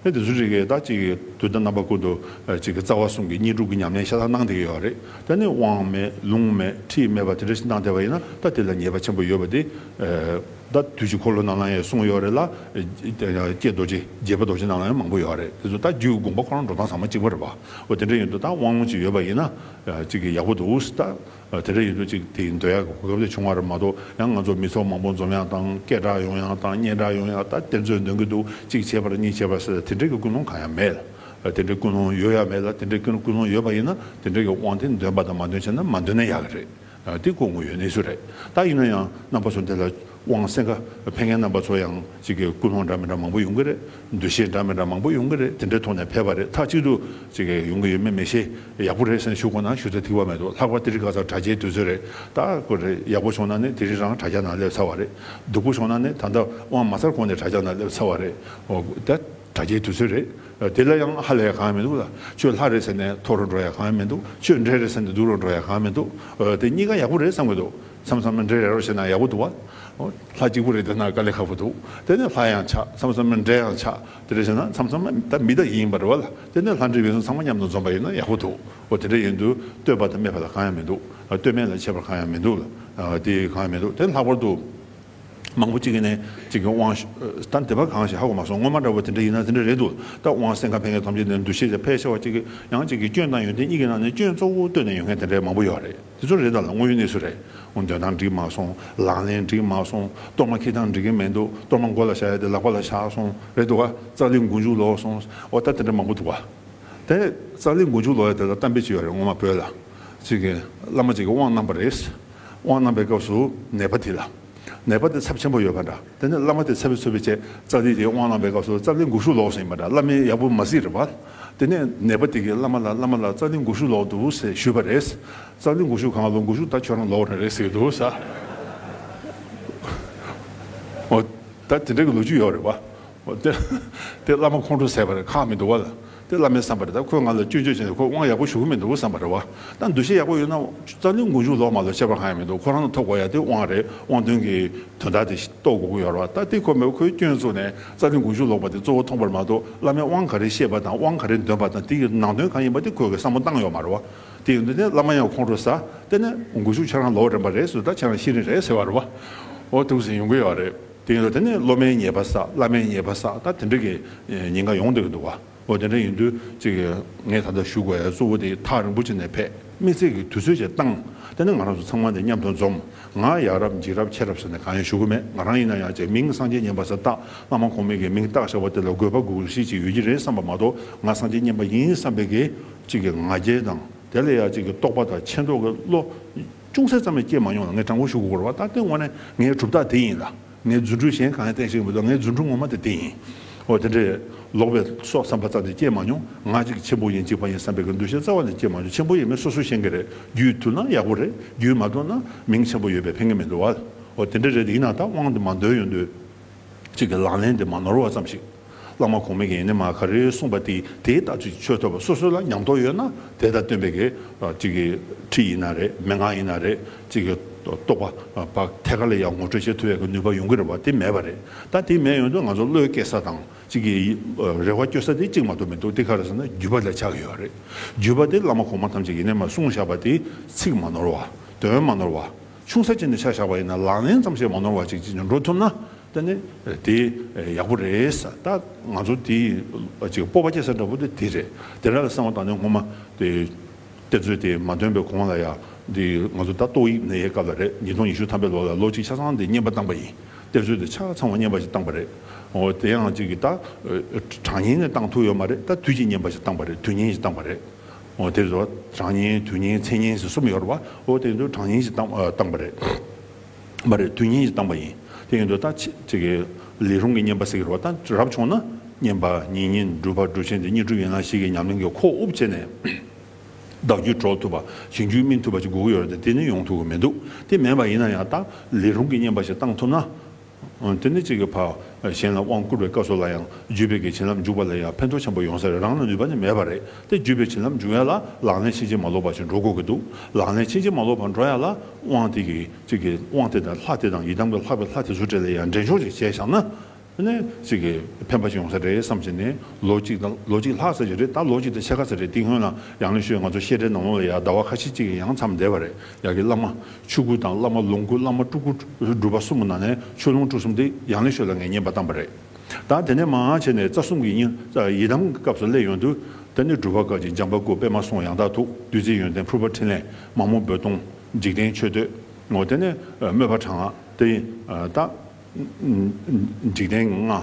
དེ་དེ་ཚོ་རིགས་ཀྱིས་ད་གཅིག་གི་དུས་དང་རྣམ་པ་ཀུན་ཏུ་གཅིག་གི་རྩ་བ་གསུམ་གྱི་དངོས་གྲུབ་ཀྱི་ཉམས་ལེན་ཤ་སྟག་གནང་བསྡད་ཀྱི་ཡོད་རེད། དེ་ནི་དབང་མེད་ལུང་མེད་ཁྲིད་མེད་པ་དེ་འདྲ་ཞིག་གནང་བསྡད་པ་ཡིན་ན་ད་དེ་ལ་ཉེས་པ་ཆེན་པོ་ཡོད་པ་དེ། ད་དུས་ཀྱི་འཁོར་ལོ་ནང་ལ་ཡང་གསུངས་ཡོད་རེད་ལ། ཀྱེ་རྡོ་རྗེ་རྒྱལ་པོ་རྡོ་རྗེ་ནང་ལ་ཡང་མང་པོ་ཡོད་རེད། དེ་ཚོ་ད་རྒྱུད་དགོངས་པ་ཁོ་རང་འགྲོ་སྟངས་ཚང་མ་གཅིག་པ་རེད་པ། འོ་དེ་འདྲ་ཡིན་དུས་ད་དབང་ལུང་ཅིག་ཡོད་པ་ཡིན་ན་གཅིག་གི་ཡག་པོ་འདུག་ད། དེ་འདྲ་ཡིན་དུས་གཅིག་དེ་འདོན་ཡག་གི་གོ་སྐབས་དེ་བྱུང་བ་རེད་མ་གཏོགས་ཡང་ང་ཚོ་མི་ཚོགས་མང་པོ་འཛོམས་ཡག་དང་སྐད་གྲགས་ཡོང་ཡག་དང་སྙན་གྲགས་ཡོང་ཡག་ད་གཏེར་མཛོད་འདོན་གི་འདུག་གཅིག་བྱས་པ་རེད་གཉིས་བྱས་པ་རེད་ཟེར་དེ་འདྲ་གི་ཀུན་སློང་གང་ཡང་མེད། དེ་འདྲའི་ཀུན་སློང་ཡོད་ཡ་མེད་ལ་དེ་འདྲའི་ཀུན་ཀུན་སློང་ཡོད་པ་ཡིན་ན་དེ་འདྲའི་གི་དབང་དེ་འདོན་པ་དང་མ་འདོན་བྱས་ན་མ་འདོན་ན་ཡག་གི་རེད། དེ་ཁོ་དངོས་ཡོད་གནས་ཚུལ་རེད། ད་ཡིན་ན་ཡང་རྣམ་པ་ཚོ་འདི་ལ་དབང་གསན་ཁ་ཕེབས་མཁན་རྣམ་པ་ཚོ་ཡང་གཅིག་གི་ཀུན་སློང་འདྲ་མི་འདྲ་མང་པོ་ཡོང་གི་རེད། འདུ་ཤེས་འདྲ་མི་འདྲ་མང་པོ་ཡོང་གི་རེད། དེ་འདྲའི་ཐོག་ནས་ཕེབས་པ་རེད། མཐའ་གཅིག་ཏུ་གཅིག་གི་ཡོང་གི་ཡོད་མེད་མི་ཤེས། ཡག་པོ་རེད་ཟེར་ནས་ཞུ་དགོས་ན་ཞུ་ས་ཐིག་པ་མེད་འདུག་ལྷག་པར་དེ་རིང་ཁ་སང་དྲ་རྒྱའི་དུས་ཚོད་རེད། ད་ཁོ་རེ་ཡག་པོ་བྱུང་ན་ནི་དེ་རིང་རང་དྲ་རྒྱ་ནང་སླེབས་ཚར་བ་རེད། སྡུག་པོ་བྱུང་ན་ནི་ད་ལྟ་དབང་མ་ཚར་གོང་ནས་དྲ་རྒྱ་ནང་སླེབས་ཚར་བ་རེད། འོ་ད་དྲ་རྒྱའི་དུས་ཚོད་རེད། དེ་ལ་ཡང་ཧ་ལས་ཡ་གང་ཡང་མི་འདུག་ལ། ཁྱོད་ལྷ་རེད་ཟེར་ནས་མཐོ་རུ་འགྲོ་ཡ་གང་ཡང་མི་འདུག་ཁྱོད་འདྲེ་རེད་ཟེར་ནས་སྡུག་རུ་འགྲོ་ཡ་གང་ཡང་མི་འདུག་དེ་གཉིས་ཀ་ཡག་པོ་རེད་བསམ་གི་འདུག་མཚམས་མཚམས་འདྲེ་རེད་རོ་བྱས་ན་ཡག་པོ་འདུག་བ། ལྷ་གཅིག་པུ་རེད་དེ་ན་དཀའ་ལས་ཁག་པོ་འདུག་དེ་ནས་ལྷ་ཡང་ཆགས། མཚམས་མཚམས་འདྲེ་ཡང་ཆགས། དེ་འདྲ་བྱས་ན་མཚམས་མཚམས་ད་མི་ད་ཡིན་པ་རེད་བ་ལ། དེ་ནས་ལྷ་འདྲེ་ཡོད་ན་ཚང་མ་མཉམ་དུ་འཛོམས་པ་ཡིན་ན་ཡག་པོ་འདུག་འོ་དེ་འདྲ་ཡིན་དུས་བསྟོད་པ་དང་སྨད་པ་ལ་གང་ཡང་མི་འདུག་བསྟོད་སྨད་ལ་ཆད་པ་གང་ཡང་མི་འདུག་ལ། དེ་གང་ཡང་མི་འདུག་དེ་ལྷག་པར་དུ། མང་པོ་གཅིག་གིས་ནས་གཅིག་གི་དབང་ཞུ་ད་འདི་པ་གང་ཞིག་ཧ་གོ་མ་སོང་། སྔོན་མ་འདྲ་བོ་དེ་འདྲ་ཡིན་ན་དེ་འདྲ་རེད་འདུག་ད་དབང་གསན་ཁ་ཕེབས་མཁན་ཐམས་ཅད་ནས་འདུ་ཤེས་དེ་ཕལ་ཆེ་བ་གཅིག་གིས་ཡང་གཅིག་གི་སྐྱོན་དང་ཡོན་ཏན་གཉིས་ཀྱི་ནང་ནས་སྐྱོན་གཙོ་བོ་བཏོན་ནས་ཡོང་མཁན་དེ་འདྲ་མང་པོ་ཡོད་རེད། དེ་ཚོ་རེད། ད་ལ་དངོས་ཡོད་གནས་ཚུལ་རེད། འོ་འདོན་སྟངས་འགྲིག་མ་སོང་། ལག་ལེན་འགྲིག་མ་སོང་། གཏོར་མ་འཁྱེར་སྟངས་འགྲིག་གི་མི་འདུག་གཏོར་མ་མགོ་ལ་བཞག་ཡ་དེ་ལག་པ་ལ་བཞག་སོང་རེད་འདུག་ག་ཙཀ་ལི་མགོ་མཇུག་ལོག་སོང་། འོ་ད་དེ་འདྲ་མང་པོ་འདུག་ག་དེ་ཙཀ་ལི་མགོ་མཇུག་ལོག་ཡ་དེ་ལ་གཏམ་དཔེ་ཅིག་ཡོད་རེད། སྔོན་མ་བོད་ལ་གཅིག་གི་བླ་མ་གཅིག་གིས་དབང་གནང་པ་རེད། དབང་གནང་པའི་སྐབས་སུ་ནད་པ་དེ་ལ། ནད་པ་དེ་ཚབས་ཆེན་པོ་ཡོད་པ་འདྲ། དེ་ནས་བླ་མ་དེ་ཚབ་ཚུབ་པའི་ཆེད་ཙཀ་ལི་དེ་དབང་གནང་པའི་སྐབས་སུ་ཙཀ་ལི་མགོ་ཤུ་ལོག་སོང་ཡིན་པ་འདྲ། བླ་མས་ཡག་པོ་མ་གཟིགས་རེད་པ། དེ་ནས་ནད་པ་དེ་གིས་བླ་མ་ལ་བླ་མ་ལགས་ཙཀ་ལི་མགོ་ཤུ་ལོག་འདུག་ཟེར་ཞུས་པ་རེད། ཙཀ་ལི་མགོ་ཤུ་གང་ལོག་མགོ་ཤུ་ད་ཁྱོད་རང་ལོག་རེད་ཟེར་གྱི་འདུག་ས། ད་དེ་འདྲ་གི་ལོ་རྒྱུས་ཡོད་རེད་བ། འོ་དེ་དེ་བླ་མ་ཁོང་ཁྲོ་ཟ་བ་རེད། ཁག་མི་འདུག་བ་ལ། དེ་བླ་མའི་བསམ་པ་རེད། ད་ཁོས་ང་ལ་སྐྱོན་བརྗོད་བྱས་ནས་ཁོས་དབང་ཡག་པོ་ཞུ་གི་མི་འདུག་བསམ་པ་རེད་བ། ད་འདུ་ཤེས་ཡག་པོ་ཡོད་ན་རྩ་ལས་དགུང་ཞུགས་ལོག་མ་ལོག་ཁྱད་པར་གང་ཡང་མི་འདུག་ཁོ་རང་ལ་ཐོབ་དགོས་ཡ་དེ་དབང་རེད། དབང་དོན་གྱི་དོན་དག་དེ་རྟོགས་དགོས་ཀྱི་ཡོད་རེད་བ། ད་དེ་ཁོ་མེད་ཁོའི་སྐྱོན་བཙུགས་ནས་རྩ་ལས་དགུང་ཞུགས་ལོག་པ་དེ་གཙོ་བོ་མཐོང་བར་མ་གཏོགས། བླ་མའི་དབང་ག་རེ་བཤད་པ་དང་དབང་ག་རེ་འདོན་པ་དང་དེ་ཡི་ནང་དོན་གང་ཡིན་པ་དེ་ཁོས་གི་བསམ་བློ་བཏང་ཡོད་མ་རེད་བ། དེ་ཡིན་དུས་ནས་བླ་མ་ཡང་ཁོང་ཁྲོ་ཟ། དེ་ནས་དགུང་ཞུགས་ཁྱེད་རང་ལོག་རན་པ་རེད་ཟེར། ད་ཁྱེད་རང་ཤེས་རིག་རེད་ཟེར་བ་རེད་བ། འོ་དེ་འདྲ་ཟེར་ཡོང་གི་ཡོད་རེད། དེ་ཡིན་དུས་དེ་ནས་སློབ་མའི་ཉེས་པ་བསགས། བླ་མའི་ཉེས་པ་བསགས། ད་དེ་འདྲ་གི་ཉེན་ཁ་ཡོང་བསྡད་ཀྱི་འདུག་བ། འོ་དེ་འདྲ་ཡིན་དུས་ཅིག་ངས་ད་ལྟ་ཞུ་དགོས་ཡ་གཙོ་བོ་དེ་ཐག་རིང་པོ་ཅིག་ནས་ཕེབས། དམིགས་བསལ་གྱི་དུས་ཚོད་ཅིག་བཏང་། དེ་ནས་ང་རང་ཚོ་ཚང་མ་དེ་མཉམ་དུ་འཛོམས། ང་ཡ་རབས་འཇིགས་རབས་ཆེ་རབས་ཟེར་ནས་གང་ཡང་ཞུ་གི་མེད། ང་རང་ཡིན་ན་ཡང་ཅིག་མིང་སངས་རྒྱས་མཉན་པ་ཟེར་བཏགས། བླ་མ་གོང་མའི་གི་མིང་བཏགས་བཞག་པ་དེ་ལ་དགོས་པ་དགོས་གཞི་ཅིག་ཡོད་ཀྱི་རེད་བསམ་པ་མ་གཏོགས། ང་སངས་རྒྱས་མཉན་པ་ཡིན་བསམ་པའི་གི་ཅིག་གི་ང་རྒྱལ་དང་། དེ་ལ་ཡང་ཅིག་གི་རྟོགས་པ་དང་མཁྱེན་རྟོགས་ཀྱི་བློ་ཅུང་ཟད་ཙམ་ཡང་སྐྱེས་མ་མྱོང་ལ། ངས་དྲང་པོ་ཞུ་དགོས་ཀྱི་རེད་བ། ད་དེ་དངོས་གནས་ངའི་གྲུབ་རྟགས་དེ་ཡིན་ལ། ངས་རྫུ་འཕྲུལ་གཞན་གང་ཡང་བསྟན་ཤེས་ཀྱི་མི་འདུག་ངའི་རྫུ་འཕྲུལ་ངོ་མ་དེ་དེ་ཡིན། འོ་དེ་འདྲས་ལོག་པའི་སོགས་བསམ་པ་རྩ་ནས་སྐྱེས་མ་མྱོང་། ང་ཅིག་ཆེན་པོ་ཡིན་གཅིག་པ་ཡིན་བསམ་པའི་གི་འདུ་ཤེས་རྩ་བ་ནས་སྐྱེས་མ་མྱོང་། ཆེན་པོ་ཡིན་མིན་སོ་སོས་ཤེས་ཀྱི་རེད། རྒྱུས་མཐུན་ན་ཡག་པོ་རེད། རྒྱུས་མ་མཐུན་ན་མིང་ཆེན་པོ་ཡོད་པས་ཕན་གྱི་མི་འདུག་བ། འོ་དེ་འདྲས་རེད། ཡིན་ན་ད་དབང་དེ་མ་འདོད་ཡོང་དུས། གཅིག་གི་ལག་ལེན་དེ་མ་ནོར་བ་ཙམ་ཞིག་བླ་མ་གོང་མའི་གི་ཡིན་ནའི་མ་ག་རེ་གསུངས་པ་དེ་དེའི་ལྟག་ཅིག་ཆོད་ཐུབ་པ། སོ་སོ་ལ་ཉམས་རྟོགས་ཡོད་ན་དེ་དང་བསྟུན་པའི་གི་གཅིག་གི་ཁྲིད་ཡིན་ན་རེད། མན་ངག་ཡིན་ན་རེད། གཅིག་གི་རྟོགས་པ་བག་ཐད་ཀར་ལ་ཡང་ངོ་སྤྲོད་བྱེད་ཐུབ་ཡག་གི་ནུས་པ་ཡོང་གི་རེད་བ། དེ་མེད་པ་རེད། ད་དེ་མེད་ཡོང་དུས་ང་ཚོ་བློས་སྐྱེ་ས་དང་གཅིག་གི་རེ་བ་བཅོལ་ས་དེ་གཅིག་མ་གཏོགས་མི་འདུག་དེ་ག་རེ་ཟེར་ན་བརྒྱུད་པ་ལ་ཆགས་ཡོད་རེད། བརྒྱུད་པ་དེ་བླ་མ་གོང་མ་ཐམས་ཅད་ཀྱིས་ཡིན་ནའི་མ་གསུངས་བཞག་པ་དེ་ཚིག་མ་ནོར་བ། དོན་མ་ནོར་བ། ཆུང་ས་ཅིག་ནས་ཆ་བཞག་པ་ཡིན་ན་ལག་ལེན་ཙམ་ཞིག་མ་ནོར་བ་ཅིག་ཅིག་འགྲོ་ཐུབ་ན། དེ་ནི་དེ་ཡག་པོ་རེད་ཟེར། ད་ང་ཚོ་དེ་ཅིག་སྤོབས་པ་སྐྱེ་ས་འདྲ་པོ་དེ་དེ་རེད། དེ་འདྲ་ལ་བསམ་བློ་བཏང་ནས་སྔོན་མ་དེ་གཏེར་མཛོད་དེ་མ་ཐོན་པའི་གོང་ལ་ཡ། འདི་ང་ཚོ་ད་ཏོག་དབྱིབས་ནད་ཡག་སྐབས་ལ་རེད། ཉིས་སྟོང་ཉི་ཤུ་ཐམ་པའི་ལོ་ལ་ལོ་གཅིག་ཆ་ཚང་དེ་བསྙེན་པ་བཏང་པ་ཡིན། གཏེར་མཛོད་དེ་ཆ་ཚང་བ་བསྙེན་པ་ཞིག་བཏང་པ་རེད། འོ་དེ་ཡང་ཅིག་གི་ད་གྲངས་བསྙེན་ནས་བཏང་ཐུབ་ཡོད་མ་རེད། ད་དུས་ཀྱི་བསྙེན་པ་ཞིག་བཏང་པ་རེད། དུས་བསྙེན་ཞིག་བཏང་པ་རེད། འོ་དེ་རེད་བ། གྲངས་བསྙེན་དུས་བསྙེན་མཚན་བསྙེན་ཟེར་གསུམ་ཡོད་རེད་བ། འོ་དེ་ཡིན་དུས་གྲངས་བསྙེན་ཞིག་བཏང་ཨ་བཏང་པ་རེད། མ་རེད། དུས་བསྙེན་ཞིག་བཏང་པ་ཡིན། དེ་ཡིན་དུས་ད་ཅི་ཅིག་གི་ལས་རུང་གི་བསྙེན་པ་ཟེར་གི་རེད་བ། ད་རབ་བྱུང་ན་བསྙེན་པ་ཉེ་བསྙེན་སྒྲུབ་པ་སྒྲུབ་ཆེན་དེ་བསྙེན་སྒྲུབ་ཡན་ལག་བཞི་གི་ཉམས་ལེན་གྱི་ཁོག་དབུབ་བྱས་ནས། བདག་རྒྱུད་གྲོལ་ཐུབ་པ། གཞན་རྒྱུད་སྨིན་ཐུབ་པ་ཅིག་དགོས་ཀྱི་ཡོད་རེད་དེ། དེ་ནི་ཡོང་ཐུབ་ཀྱི་མི་འདུག་དེ་མེད་པ་ཡིན་ན་ཡང་ད་ལས་རུང་གི་བསྙེན་པ་ཞིག་བཏང་ཐུབ་ན། དེ་ནི་གཅིག་གི་ཕ་གཞན་ལ་དབང་བསྐུར་བའི་སྐབས་སུ་ལ་ཡང་བརྒྱུད་པའི་གི་བྱིན་རླབས་འཇུག་པ་ལ་ཡང་ཕན་ཐོགས་ཆེན་པོ་ཡོང་ས་རེད། རང་ལ་ནུས་པ་ནི་མེད་པ་རེད། དེ་བརྒྱུད་པའི་བྱིན་རླབས་འཇུག་ཡ་ལ་ལག་ལེན་ཕྱིན་ཅི་མ་ལོག་པ་ཞིག་འགྲོ་དགོས་ཀྱི་འདུག་ལག་ལེན་ཕྱིན་ཅི་མ་ལོག་པར་འགྲོ་ཡ་ལ་དབང་དེ་གི་གཅིག་གི་དབང་དེ་དང་ལྷ་དེ་དང་ཡི་དམ་གྱི་ལྷ་པའི་ལྷ་དེ་ཚོ་གྲས་ལ་ཡང་འདྲེན་འཇོག་ཅིག་བྱས་བཞག་ན། དེ་ནས་ཅིག་གི་ཕན་པ་ཅིག་ཡོང་ས་རེད་བསམ་བྱས་ནས་ལོ་གཅིག་དང་ལོ་གཅིག་ལྷག་ཙམ་ཅིག་རེད། ད་ལོ་གཅིག་དང་ཕྱེད་ཀ་ཙམ་རེད། དེ་སྔོན་ལ་ཡང་ལེ་ཤོད་ང་ཚོ་བཤད་གྲྭའི་ནང་ལོགས་ལ་ཡ་ཟླ་བ་ཁ་ཤས་ཅིག་གི་ཡང་མཚམས་བསྡད་པ་རེད། ཡ་གི་བླ་མ་ཆོས་སྐུ་དང་བླ་མ་ལོངས་སྐུ་བླ་མ་སྤྲུལ་སྐུ་སྒྲུབ་པ་གསུམ་གྱི་ནང་ནས་ཆོས་ལུང་སྤྲུལ་གསུམ་དེ་ཡང་ལེ་ཤོད་ལ་ངས་བསྙེན་པ་བཏང་པ་རེད། ད་དེ་ནས་མར་བྱས་ནས་རྩ་གསུམ་གྱི་ཡི་ཡི་དམ་གྱི་སྐབས་སུ་སླེབས་ཡོང་དུས། དེ་ནས་སྒྲུབ་པ་བཀའ་བརྒྱད། འཇམ་དཔལ་སྐུ། པདྨ་གསུང་། ཡང་དག་ཐུགས། བདུད་རྩི་ཡོན་ཏན། ཕུར་པ་ཕྲིན་ལས། མ་རྨོས་རྦོད་གཏོང་། འཇིག་རྟེན་མཆོད་བསྟོད། འོ་དེ་ནས་སྨོད་པ་གྲངས་ལྔ་དེ་ད། འཇིག་རྟེན་ལྔ།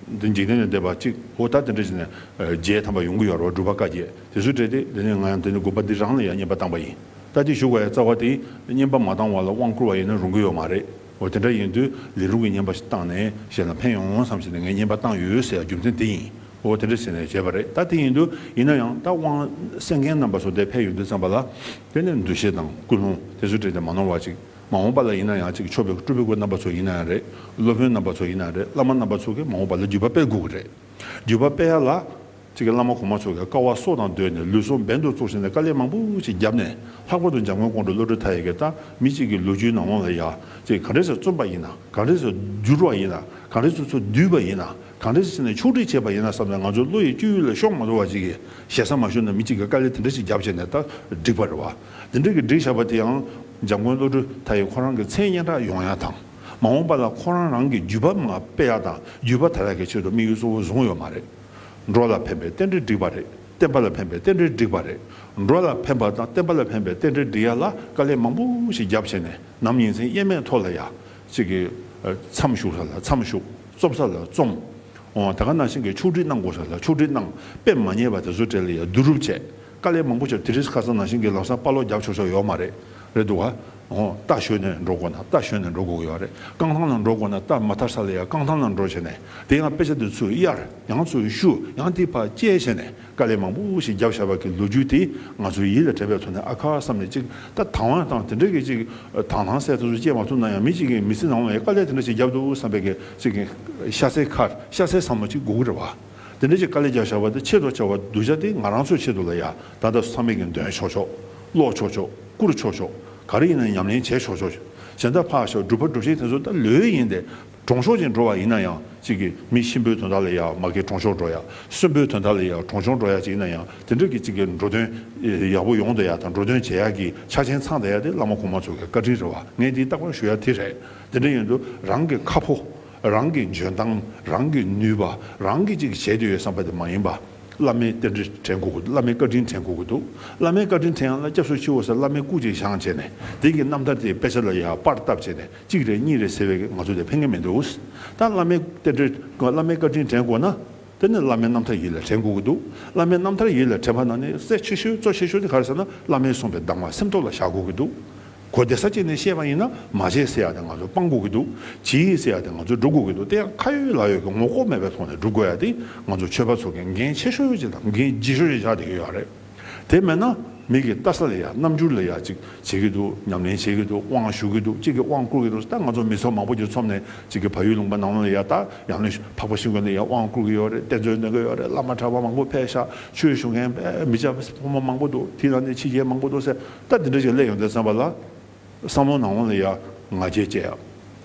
འདི་འཇིག་རྟེན་ལས་འདས་པ་གཅིག་འོ་ད་དེ་འདྲ་བྱས་ནས་བརྒྱད་ཐམ་པ་ཡོང་གི་ཡོད་རེད། སྒྲུབ་པ་བཀའ་བརྒྱད་དེ་ཚོའི་གྲས་དེ། དེ་ནས་ང་ཡང་དེ་ནས་དགོན་པ་འདི་རང་ལ་ཡང་བསྙེན་པ་བཏང་པ་ཡིན། ད་དེ་ཞུ་དགོས་ཡ་རྩ་བ་དེ་བསྙེན་པ་མ་བཏང་བ་ལ་དབང་བསྐུར་བ་ཡིན་ན་རུང་གི་ཡོད་མ་རེད། འོ་དེ་འདྲ་ཡིན་དུས་ལས་རུང་གི་བསྙེན་པ་ཞིག་བཏང་ནས་གཞན་ལ་ཕན་ཡོང་བསམ་བྱས་ནས་ངས་བསྙེན་པ་བཏང་ཡོད་ཟེར་ཡ་རྒྱུ་མཚན་དེ་ཡིན། འོ་དེ་འདྲ་བྱས་ནས་བྱས་པ་རེད། ད་དེ་ཡིན་དུས་ཡིན་ན་ཡང་ད་དབང་གསན་མཁན་རྣམ་པ་ཚོ་དེ་ཕེབས་ཡོང་དུས་ཙམ་པ་ལ། དེ་ནས་འདུ་ཤེས་དང་ཀུན་སློང་དེ་ཚོའི་གྲས་དེ་མ་ནོར་བ་ཅིག་མ་འོངས་པ་ལ་ཡིན་ན་ཡང་ཅིག་མཆོད་པའི་སྤྲུལ་པའི་སྐུ་རྣམ་པ་ཚོ་ཡིན་ན་ཡང་རེད། སློབ་དཔོན་རྣམ་པ་ཚོ་ཡིན་ན་རེད། བླ་མ་རྣམ་པ་ཚོ་གིས་མ་འོངས་པ་ལ་བརྒྱུད་པ་སྤེལ་དགོས་ཀྱི་རེད། བརྒྱུད་པ་སྤེལ་ཡ་ལ། ཅིག་གི་བླ་མ་གོང་མ་ཚོ་གིས་དཀའ་བ་སྲོག་དང་བསྡོས་ནས་ལུས་སྲོག་འབེན་དུ་བཙུགས་བྱས་ནས་དཀའ་ལས་མང་པོ་ཞིག་བརྒྱབ་ནས། ལྷག་པར་དུ་འཇམ་མགོན་ཀོང་སྤྲུལ་བློ་གྲོས་མཐའ་ཡས་ཀྱིས་ད་མི་གཅིག་གི་ལོ་རྒྱུས་ནང་ལོགས་ལ་ཡ། ཅིག་ག་འདྲས་སེ་རྩོམ་པ་ཡིན་ན། ག་འདྲས་སེ་བསྒྱུར་བ་ཡིན་ན། ག་འདྲས་སེ་སོ་སོ་བསྡུས་པ་ཡིན་ན། ག་འདྲས་སེ་བྱས་ནས་ཕྱོགས་སྒྲིག་བྱས་པ་ཡིན་ན་བསམ་ནས་ང་ཚོའི་བློ་ཡི་སྤྱོད་ཡུལ་ལ་ཤོང་མ་ཐུབ་པ་ཅིག་གི་ཞེ་ས་མ་ཞུ་ན་མི་གཅིག་གིས་དཀའ་ལས་དེ་འདྲ་ཞིག་བརྒྱབ་བྱས་ནས་ད་བསྒྲིགས་པ་རེད་བ། དེ་འདྲ་གི་བསྒྲིགས་བཞག་པ་དེ་ཡང་འཇམ་མགོན་བློ་གྲོས་མཐའ་ཡས་ཁོ་རང་གི་མཚན་སྙན་གྲགས་ཡོང་ཡ་དང་། མ་འོངས་པ་ལ་ཁོ་རང་རང་གི་བརྒྱུད་པ་མར་སྤེལ་ཡ་དང་བརྒྱུད་པ་དར་ཡ་གི་ཆེད་དུ་དམིགས་ཡུལ་གཙོ་བོ་བཟུང་ཡོད་མ་རེད། འགྲོ་ལ་ཕན་པའི་རྟེན་འབྲེལ་བསྒྲིགས་པ་རེད། བསྟན་པ་ལ་ཕན་པའི་རྟེན་འབྲེལ་བསྒྲིགས་པ་རེད། འགྲོ་ལ་ཕན་པ་དང་བསྟན་པ་ལ་ཕན་པའི་རྟེན་འབྲེལ་སྒྲིག་ཡ་ལ་དཀའ་ལས་མང་པོ་ཞིག་བརྒྱབ་བྱས་ནས་ནམ་ཉིན་མཚན་དབྱེར་མེད་ཐོག་ལ་ཡ། གཅིག་གི་མཚམས་བཞུགས་ས་ལ་མཚམས་བཞུགས། རྩོམ་ས་ལ་རྩོམ། འོ་ད་ག་ནང་བཞིན་གྱི་ཕྱོགས་སྒྲིག་གནང་དགོས་ས་ལ་ཕྱོགས་སྒྲིག་གནང་། དཔེ་མ་ཉེས་པ་དེ་ཚོ་གྲས་ལ་ཡ་བསྡུ་རུབ་བྱས། དཀའ་ལས་མང་པོ་བརྒྱབ། དེ་རིང་ཁ་སང་ནང་བཞིན་གྱི་ལམ་སང་དཔའ་ལོག་བརྒྱབ་ཆོག་ཆོག་ཡོད་མ་རེད། རེད་འདུག་ག་འོ། རྟ་ཞོན་ནས་འགྲོ་དགོས་ན་རྟ་ཞོན་ནས་འགྲོ་དགོས་ཀྱི་ཡོད་རེད། རྐང་ཐང་ལ་འགྲོ་དགོས་ན་རྟ་མ་ཐར་ས་ལ་ཡ་རྐང་ཐང་ལ་འགྲོ་བྱས་ནས། དེ་ཡང་དཔེ་ཆ་དེ་ཚུར་གཡར། ཡང་ཚུར་བཤུ། ཡང་དེ་ཕར་བཅད་བྱས་ནས། དཀའ་ལས་མང་པོ་ཞིག་བརྒྱབ་བཞག་པ་གི་ལོ་རྒྱུས་དེ་ང་ཚོའི་ཡིད་ལ་དྲན་པའི་ཐོག་ནས། ཨ་ཁ་བསམ་ནས། ཅིག་ད་དང་བ་དང་དེ་འདྲ་གི་ཅིག་དང་ཐང་སེལ་ཐུབ་ཚུལ་བཅད་མ་ཐུབ་ན་ཡང་། མི་གཅིག་གིས་མི་ཚེ་ནང་ལ་དཀའ་ལས་དེ་འདྲ་ཞིག་བརྒྱབ་འདུག་བསམ་པའི་གི་ཅིག་གི་ཤ་ཚའི་ཁར་ཤ་ཚའི་བསམ་བློ་ཅིག་དགོས་ཀྱི་རེད་བ། དེ་འདྲ་ཅིག་དཀའ་ལས་བརྒྱབ་བཞག་པ་དེ་ཆེད་དུ་བྱ་བ་གདུལ་བྱ་དེ་ང་རང་ཚོའི་ཆེད་དུ་ལ་ཡ། ད་ལྟ་ཚང་མས་ཀྱི་འདོན་ཆོག་ཆོག་ཀློག་ཆོག་ཆོག་བསྐུར་ཆོག་ཆོག་ག་རེ་ཡིན་ན་ཉམས་ལེན་བྱས་ཆོག་ཆོག་གཞན་དག་ཕར་ཞོག་སྒྲུབ་པ་སྒྲུབ་བྱེད་དེ་ཚོ་ད་ལོས་ཡིན་ཏེ། གྲོང་ཆོག་ཅིག་འགྲོ་བ་ཡིན་ན་ཡང་། གཅིག་གིས་མི་གཤིན་པོའི་དོན་དག་ལ་ཡ་མ་གི་གྲོང་ཆོག་འགྲོ་ཡ། གསོན་པོའི་དོན་དག་ལ་ཡ་གྲོང་ཆོག་འགྲོ་ཡ་ཅིག་ཡིན་ན་ཡང་། དེ་འདྲ་གི་གཅིག་གི་འགྲོ་དོན་ཡག་པོ་ཡོང་བསྡད་ཡ་དང་། འགྲོ་དོན་བྱེད་ཡ་གི་ཆ་རྐྱེན་ཚང་བསྡད་ཡ་དེ་བླ་མ་གོང་མ་ཚོ་གི་བཀའ་དྲིན་རེད་བ། ངས་འདི་རྟག་པར་ཞུ་ཡ་དེ་རེད། དེ་འདྲ་ཡིན་དུས་རང་གི་ཁ་ཕོ། རང་གི་འཇོན་ཐང་། རང་གི་ནུས་པ། རང་གིས་ཅིག་བྱེད་འདོད་ཡོད་བསམ་པ་དེ་མ་ཡིན་པ། བླ་མའི་རྟེན་འབྲེལ་དྲན་དགོས་ཀྱི་འདུག་བླ་མའི་བཀའ་དྲིན་དྲན་དགོས་ཀྱི་འདུག་བླ་མའི་བཀའ་དྲིན་དྲན་ཡ་ལ་སྐྱབས་སུ་མཆིའོ་ཟེར་བླ་མའི་སྐུ་ཅིག་བཞེངས་བྱས་ནས། དེ་གི་རྣམ་ཐར་དེ་དཔེ་ཆ་ལ་ཡ་པར་བཏབ་བྱས་ནས། གཅིག་རེ་གཉིས་རེ་ཟེར་བས་ང་ཚོ་དེ་ཕན་གི་མི་འདུག་ད་བླ་མའི་རྟེན་འབྲེལ། བླ་མའི་བཀའ་དྲིན་དྲན་དགོས་ན། དེ་ནི་བླ་མའི་རྣམ་ཐར་ཡིད་ལ་དྲན་དགོས་ཀྱི་འདུག་བླ་མའི་རྣམ་ཐར་ཡིད་ལ་དྲན་པ་ནང་ནས་གལ་ཆེ་ཤོས་གཙོ་ཆེ་ཤོས་དེ་ག་རེ་ཟེར་ན། བླ་མས་གསུངས་པའི་གདམས་ངག་སེམས་ཐོག་ལ་བཞག་དགོས་ཀྱི་འདུག་གོ་བདེ་ས་ཅིག་ནས་བཤད་པ་ཡིན་ན། མ་བྱེད་ཟེར་ཡ་དེ་ང་ཚོ་སྤང་དགོས་ཀྱི་འདུག་བྱེད་ཟེར་ཡ་དེ་ང་ཚོ་སྒྲུབ་དགོས་ཀྱི་འདུག་དེ་ཡང་ཁ་ཡོད་ལག་ཡོད་ཀྱི་ངོ་ལྐོག་མེད་པའི་ཐོག་ནས་སྒྲུབ་དགོས་ཡ་དེ། ང་ཚོ་ཆོས་པ་ཚོ་གི་འགན་ཆེ་ཤོས་ཅིག་དང་། འགན་ལྗིད་ཤོས་ཅིག་ཆགས་བསྡད་ཀྱི་ཡོད་རེད། དེ་མེད་ན་མི་གི་ལྟ་ས་ལ་ཡ། རྣམ་འགྱུར་ལ་ཡ། ཅིག་བྱེད་ཀྱི་འདུག་ཉམས་ལེན་བྱེད་ཀྱི་འདུག་དབང་ཞུ་གི་འདུག་གཅིག་གིས་དབང་བསྐུར་གྱི་འདུག་ད་ང་ཚོ་མི་ཚོགས་མང་པོ་ཅིག་འཛོམས་ནས། གཅིག་གིས་བལ་ཡུལ་ལུང་པ་ནང་ལ་ཡ། ད་ཡང་ན་འཕགས་པ་ཤིང་ཀུན་ལ་ཡ་དབང་བསྐུར་གྱི་ཡོད་རེད། གཏེར་མཛོད་འདོན་གྱི་ཡོད་རེད། བླ་མ་གྲྭ་པ་མང་པོ་ཕེབས་ཤག་ཆོས་ཞུ་མཁན་དཔེ་མི་སྐྱ་ཕོ་མོ་མང་པོ་འདུག་དེ་ནང་ནས་ཕྱི་རྒྱལ་མང་པོ་འདུག་ཟེར། ད་དེ་འདྲ་ཞིག་སླེབས་ཡོང་དུས་ཙམ་པ་ལ། བསམ་བློ་ནང་ལ་ཡ་ང་རྒྱལ་སྐྱེ་ཡ།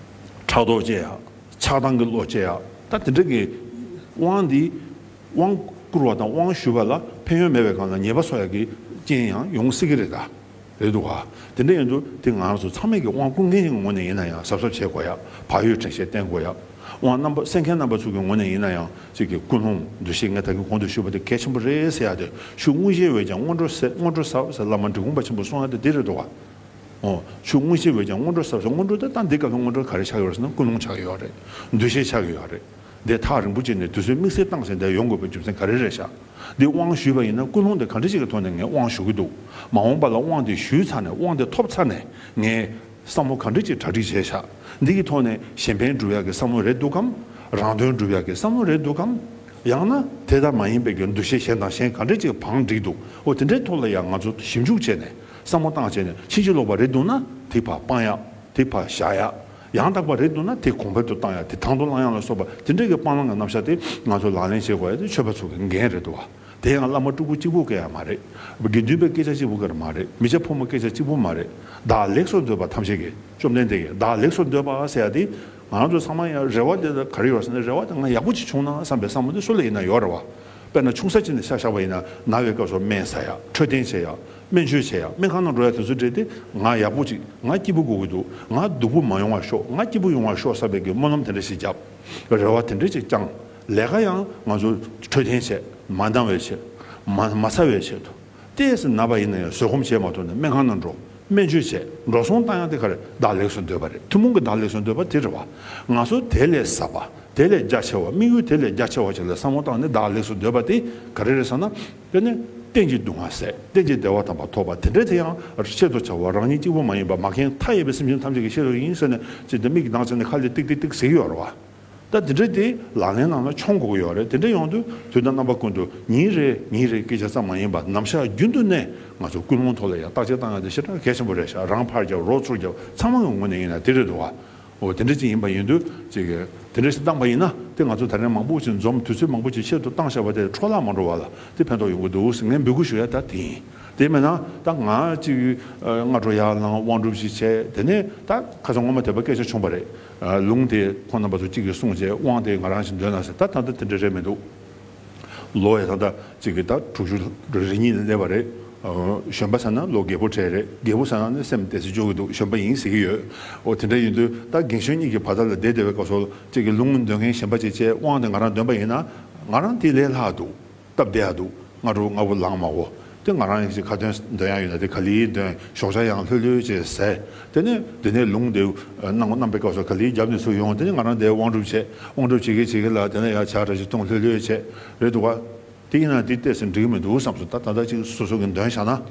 ཕྲག་དོག་སྐྱེ་ཡ། ཆགས་སྡང་གི་བློ་སྐྱེ་ཡ། ད་དེ་འདྲ་གི་དབང་འདི། དབང་བསྐུར་བ་དང་དབང་ཞུས་པ་ལ་ཕན་ཡོན་མེད་པའི་སྒང་ལ་ཉེས་པ་གསོག་ཡ་གི་རྐྱེན་ཡང་ཡོང་སྲིད་ཀྱི་རེད་ད། རེད་འདུག་ག་དེ་འདྲ་ཡིན་དུས་དེ་ང་རང་ཚོ་ཚང་མས་ཀྱི་དབང་བསྐུར་མཁན་ཞིག་གི་ངོས་ནས་ཡིན་ན་ཡང་། གཟབ་གཟབ་བྱེད་དགོས་ཡ། བག་ཡོད་དྲན་ཤེས་བསྟེན་དགོས་ཡ། དབང་རྣམ་པ། གསན་མཁན་རྣམ་པ་ཚོ་གི་ངོས་ནས་ཡིན་ན་ཡང་། གཅིག་གི་ཀུན་སློང་། འདུ་ཤེས། ངས་ད་གིན་གོང་དུ་ཞུས་པ་དེ་གལ་ཆེན་པོ་རེད་ཟེར་ཡ་དེ། ཆུ་སྔོན་བཞིན་བྱས་ཀྱང་སྔོན་འགྲོ་ཟད། སྔོན་འགྲོ་ཟད་ཟེར་བླ་མ་འབྲི་གུང་པ་ཆེན་པོས་གསུང་ཡ་དེ་འདི་རེད་འདུག་ག་འོ། ཆུ་སྔོན་བཞིན་བྱས་ཀྱང་སྔོན་འགྲོ་ཟད་ཟེར། སྔོན་འགྲོ་དེ་ད་འདི་སྐབས་ལ་སྔོན་འགྲོ་ག་རེ་ཆགས་ཡོད་རེད་ཟེར་ན། ཀུན་སློང་ཆགས་ཀྱི་ཡོད་རེད། འདུ་ཤེས་ཆགས་ཀྱི་ཡོད་རེད། འདི་ཐག་རིང་པོ་ཅིག་ནས་དུས་ཚོད་དམིགས་བསལ་བཏང་ཟིན་བསྡད་ཡོང་དགོས་པའི་རྒྱུ་མཚན་ག་རེ་རེད་ཤག་འདི་དབང་ཞུས་པ་ཡིན་ན། ཀུན་སློང་དེ་ག་འདྲ་ཅིག་གི་ཐོག་ནས་ངས་དབང་ཞུ་གི་འདུག་མ་འོངས་པ་ལ་དབང་དེ་ཞུས་ཚར་ནས། དབང་དེ་ཐོབ་ཚར་ནས། ངས་བསམ་བློ་ག་འདྲ་ཅིག་གྲ་སྒྲིག་བྱས་ཤག་འདི་གི་ཐོག་ནས་གཞན་ཕན་སྒྲུབ་ཡག་གི་བསམ་བློ་རེད་འདུག་གམ། རང་དོན་སྒྲུབ་ཡག་གི་བསམ་བློ་རེད་འདུག་གམ། ཡང་ན་དེ་ལྟར་མ་ཡིན་པའི་གི་འདུ་ཤེས་གཞན་དང་གཞན་ག་འདྲ་ཅིག་བང་བསྒྲིགས་འདུག་འོ། དེ་འདྲའི་ཐོག་ལ་ཡང་ང་ཚོ་ཞིབ་འཇུག་བྱས་ནས། བསམ་བློ་བཏང་བྱས་ནས། ཕྱིན་ཅི་ལོག་པ་རེད་འདུག་ན་དེ་ཕར་སྤང་ཡག་དེ་ཕར་བཞག་ཡག་ཡང་དག་པ་རེད་འདུག་ན་དེ་གོང་འཕེལ་དུ་བཏང་ཡག་དེ་དང་དུ་བླང་ཡག་ལ་སོགས་པ། དེ་འདྲའི་གི་སྤང་བླང་གི་རྣམ་གཞག་དེ་ང་ཚོ་ལག་ལེན་བྱེད་དགོས་ཡག་དེ་ཆོས་པ་ཚོ་གི་འགན་རེད་འདུག་བ། དེ་ཡང་བླ་མ་སྤྲུལ་སྐུ་གཅིག་པུ་གི་ཡང་མ་རེད། དགེ་འདུན་པའི་སྐད་ཆ་གཅིག་པུ་གི་མ་རེད། མི་སྐྱ་ཕོ་མོ་སྐད་ཆ་གཅིག་པུ་མ་རེད། བདག་ལེགས་སུ་འདོད་པ་ཐམས་ཅད་ཀྱིས། བཅོམ་ལྡན་འདས་ཀྱིས་བདག་ལེགས་སུ་འདོད་པ་ཟེར་ཡག་དེ། ང་རང་ཚོ་ཚང་མ་ཡང་རེ་བ་དེ་ལ་ག་རེ་ཡོད་ཟེར་ན། རེ་བ་དེ་ང་ཡག་པོ་ཅིག་བྱུང་ན་བསམ་པའི་བསམ་བློ་དེ་སུ་ལ་ཡིན་ན་ཡོད་རེད་བ། དཔེར་ན་ཆུང་ས་ཅིག་ནས་ཆ་བཞག་པ་ཡིན་ན། ན་བའི་སྐབས་སུ་སྨན་ཟ་ཡག་འཕྲོད་བསྟེན་བྱེད་ཡག་སྨན་བཅོས་བྱེད་ཡག་སྨན་ཁང་ནང་འགྲོ་ཡག་དེ་ཚོ་འདྲ་དེ། ང་ཡག་པོ་ཅིག་ང་སྐྱིད་པོ་དགོས་ཀྱི་འདུག་ང་སྡུག་པོ་མ་ཡོང་བར་ཤོག་ང་སྐྱིད་པོ་ཡོང་བར་ཤོག་བསམ་པའི་གི་སྨོན་ལམ་དེ་འདྲ་ཞིག་བརྒྱབ། རེ་བ་དེ་འདྲ་ཅིག་བཅངས། ལས་ཀ་ཡང་ང་ཚོ་འཕྲོད་བསྟེན་བྱེད། མ་ན་བའི་ཆེད། མ་མ་ཚ་བའི་ཆེད་དུ། ཏོག་ཙམ་ན་པ་ཡིན་ན་ཡང་བཟོད་སྒོམ་བྱེད་མ་ཐུབ་ན་སྨན་ཁང་ནང་འགྲོ། སྨན་བཅོས་བྱས། འགྲོ་སོང་བཏང་ཡག་དེ་ག་རེ། བདག་ལེགས་སུ་འདོད་པ་རེད། ཐུན་མོང་གི་བདག་ལེགས་སུ་འདོད་པ་དེ་རེད་བ། ང་ཚོ་དེ་ལས་ཟབ་པ། དེ་ལས་རྒྱ་ཆེ་བ། དམིགས་ཡུལ་དེ་ལས་རྒྱ་ཆེ་བ་ཞིག་ལ་བསམ་བློ་བཏང་ནས་བདག་ལེགས་སུ་འདོད་པ་དེ་ག་རེ་རེད་ཟེར་ན། དེ་ནི་གཏན་གྱི་སྡུག་བསྔལ་སེལ། གཏན་གྱི་བདེ་བ་དམ་པ་ཐོབ་པ་དེ་འདྲ་དེ་ཡང་ཆེད་དུ་བྱ་བ། རང་ཉིད་གཅིག་པུ་མ་ཡིན་པ། མ་མཁྱེན་མཐའ་ཡས་པའི་སེམས་ཅན་ཐམས་ཅད་ཀྱི་ཆེད་དུ་ཡིན་ཟེར་ནས། ཅིག་དེ་མིག་གིས་ལྟ་བྱས་ནས་ཁ་ལས་ཏིག་ཏིག་ཏིག་ཟེར་གྱི་ཡོད་རེད་བ། ད་དེ་འདྲ་དེ་ལག་ལེན་ནང་ལ་འཁྱོངས་དགོས་ཀྱི་ཡོད་རེད། དེ་འདྲ་ཡོང་དུས་དུས་དང་རྣམ་པ་ཀུན་ཏུ་ཉིན་རེ་ཉིན་རེ་སྐད་ཆ་ཙམ་མ་ཡིན་པར་ནམ་ཞག་རྒྱུན་དུ་ནས་ང་ཚོ་ཀུན་སློང་ཐོག་ལ་ཡང་བརྟག་དཔྱད་བཏང་ཡ་དེ་ཞེ་དྲག་གལ་ཆེན་པོ་རེད་ཤག་རང་ཕར་རྒྱབ་རོགས་ཚུར་རྒྱབ་ཚང་མ་གི་ངོས་ནས་ཡིན་ན་དེ་རེད་འདུག་བ། འོ། དེ་འདྲ་ཅིག་ཡིན་པ་ཡིན་དུས་ཅིག་གི་དེ་འདྲ་ཞིག་བཏང་པ་ཡིན་ན། དེ་ང་ཚོ་ད་རེས་མང་པོ་ཅིག་འཛོམས། དུས་ཚོད་མང་པོ་ཅིག་ཆེད་དུ་བཏང་བཞག་པ་དེ་འཕྲོ་བརླག་མ་འགྲོ་བ་ལ་དེ་ཕན་ཐོགས་ཡོང་གི་འདུག་ཟེར་ངས་འབོད་སྐུལ་ཞུ་ཡ་ད་དེ་ཡིན། དེ་མིན་ན་ད་ང་ཅིག་སྔ་དྲོ་ཡར་ལངས། དབང་སྒྲུབ་ཅིག་བྱས། དེ་ནས་ད་ཁ་སང་སྔོན་མ་དེ་པ་སྐད་ཆ་བྱུང་བ་རེད། ལུང་དེ་ཁོང་རྣམ་པ་ཚོ་གཅིག་གིས་གསུངས་བྱས། དབང་དེ་ང་རང་ཞིག་འདོན་ན་ཟེར། ད་ད་ལྟ་དེ་འདྲ་རེད་མི་འདུག་ལོ་ཡ་ད་ལྟ་གཅིག་གི་ད་དྲུག་ཅུ་རེ་གཉིས་ལ་སླེབས་པ་རེད། གཞོན་པ་ཟེར་ན་ལོ་རྒད་པོ་གྲས་རེད། རྒད་པོ་ཟེར་ན་ནི་སེམས་བདེ་སེ་འཇོག་གི་འདུག་གཞོན་པ་ཡིན་ཟེར་གི་ཡོད། འོ། དེ་འདྲ་ཡིན་དུས་ད་རྒན་གཞོན་གཉིས་ཀྱི་བར་ཐག་ལ་བསྡད་བསྡད་པའི་སྐབས་སུ། གཅིག་གི་ལུང་འདོན་མཁན་གཞན་པ་ཅིག་བྱས། དབང་དེ་ང་རང་འདོན་པ་ཡིན་ན། ང་རང་དེ་ལས་ལྷག་འདུག་སྟབས་བདེ་ཡ་འདུག་སྔ་དྲོ་སྔ་པོ་ལངས་མ་དགོས། དེ་ང་རང་ཡང་ཅིག་ཁ་འདོན་འདོན་ཡ་ཡོད་ན་དེ་ག་ལེར་འདོན། ཞོགས་ཇ་ཡང་ལྷོད་ལྷོད་བྱས་ཟས། དེ་ནས་དེ་ནས་ལུང་དེ་གནང་གནང་པའི་སྐབས་སུ་ག་ལེར་རྒྱབ་ནས་ཚུར་ཡོང་། དེ་ནས་ང་རང་དེར་དབང་སྒྲུབ་བྱས། དབང་སྒྲུབ་བྱེད་ཀྱི་བྱེད་ཀྱི་ལ། དེ་ནས་ཡར་ཇ་འདྲ་ཞིག་འཐུང་། ལྷོད་ལྷོད་བྱས། རེད་འདུག་ག་དེ་ཡིན་ན་དེ་ཏོག་ཙམ་འགྲིག་གི་མི་འདུག་བསམ་སོང་། ད་ད་ལྟ་ཅིག་སོ་སོ་གིས་འདོན་བཞག་ན།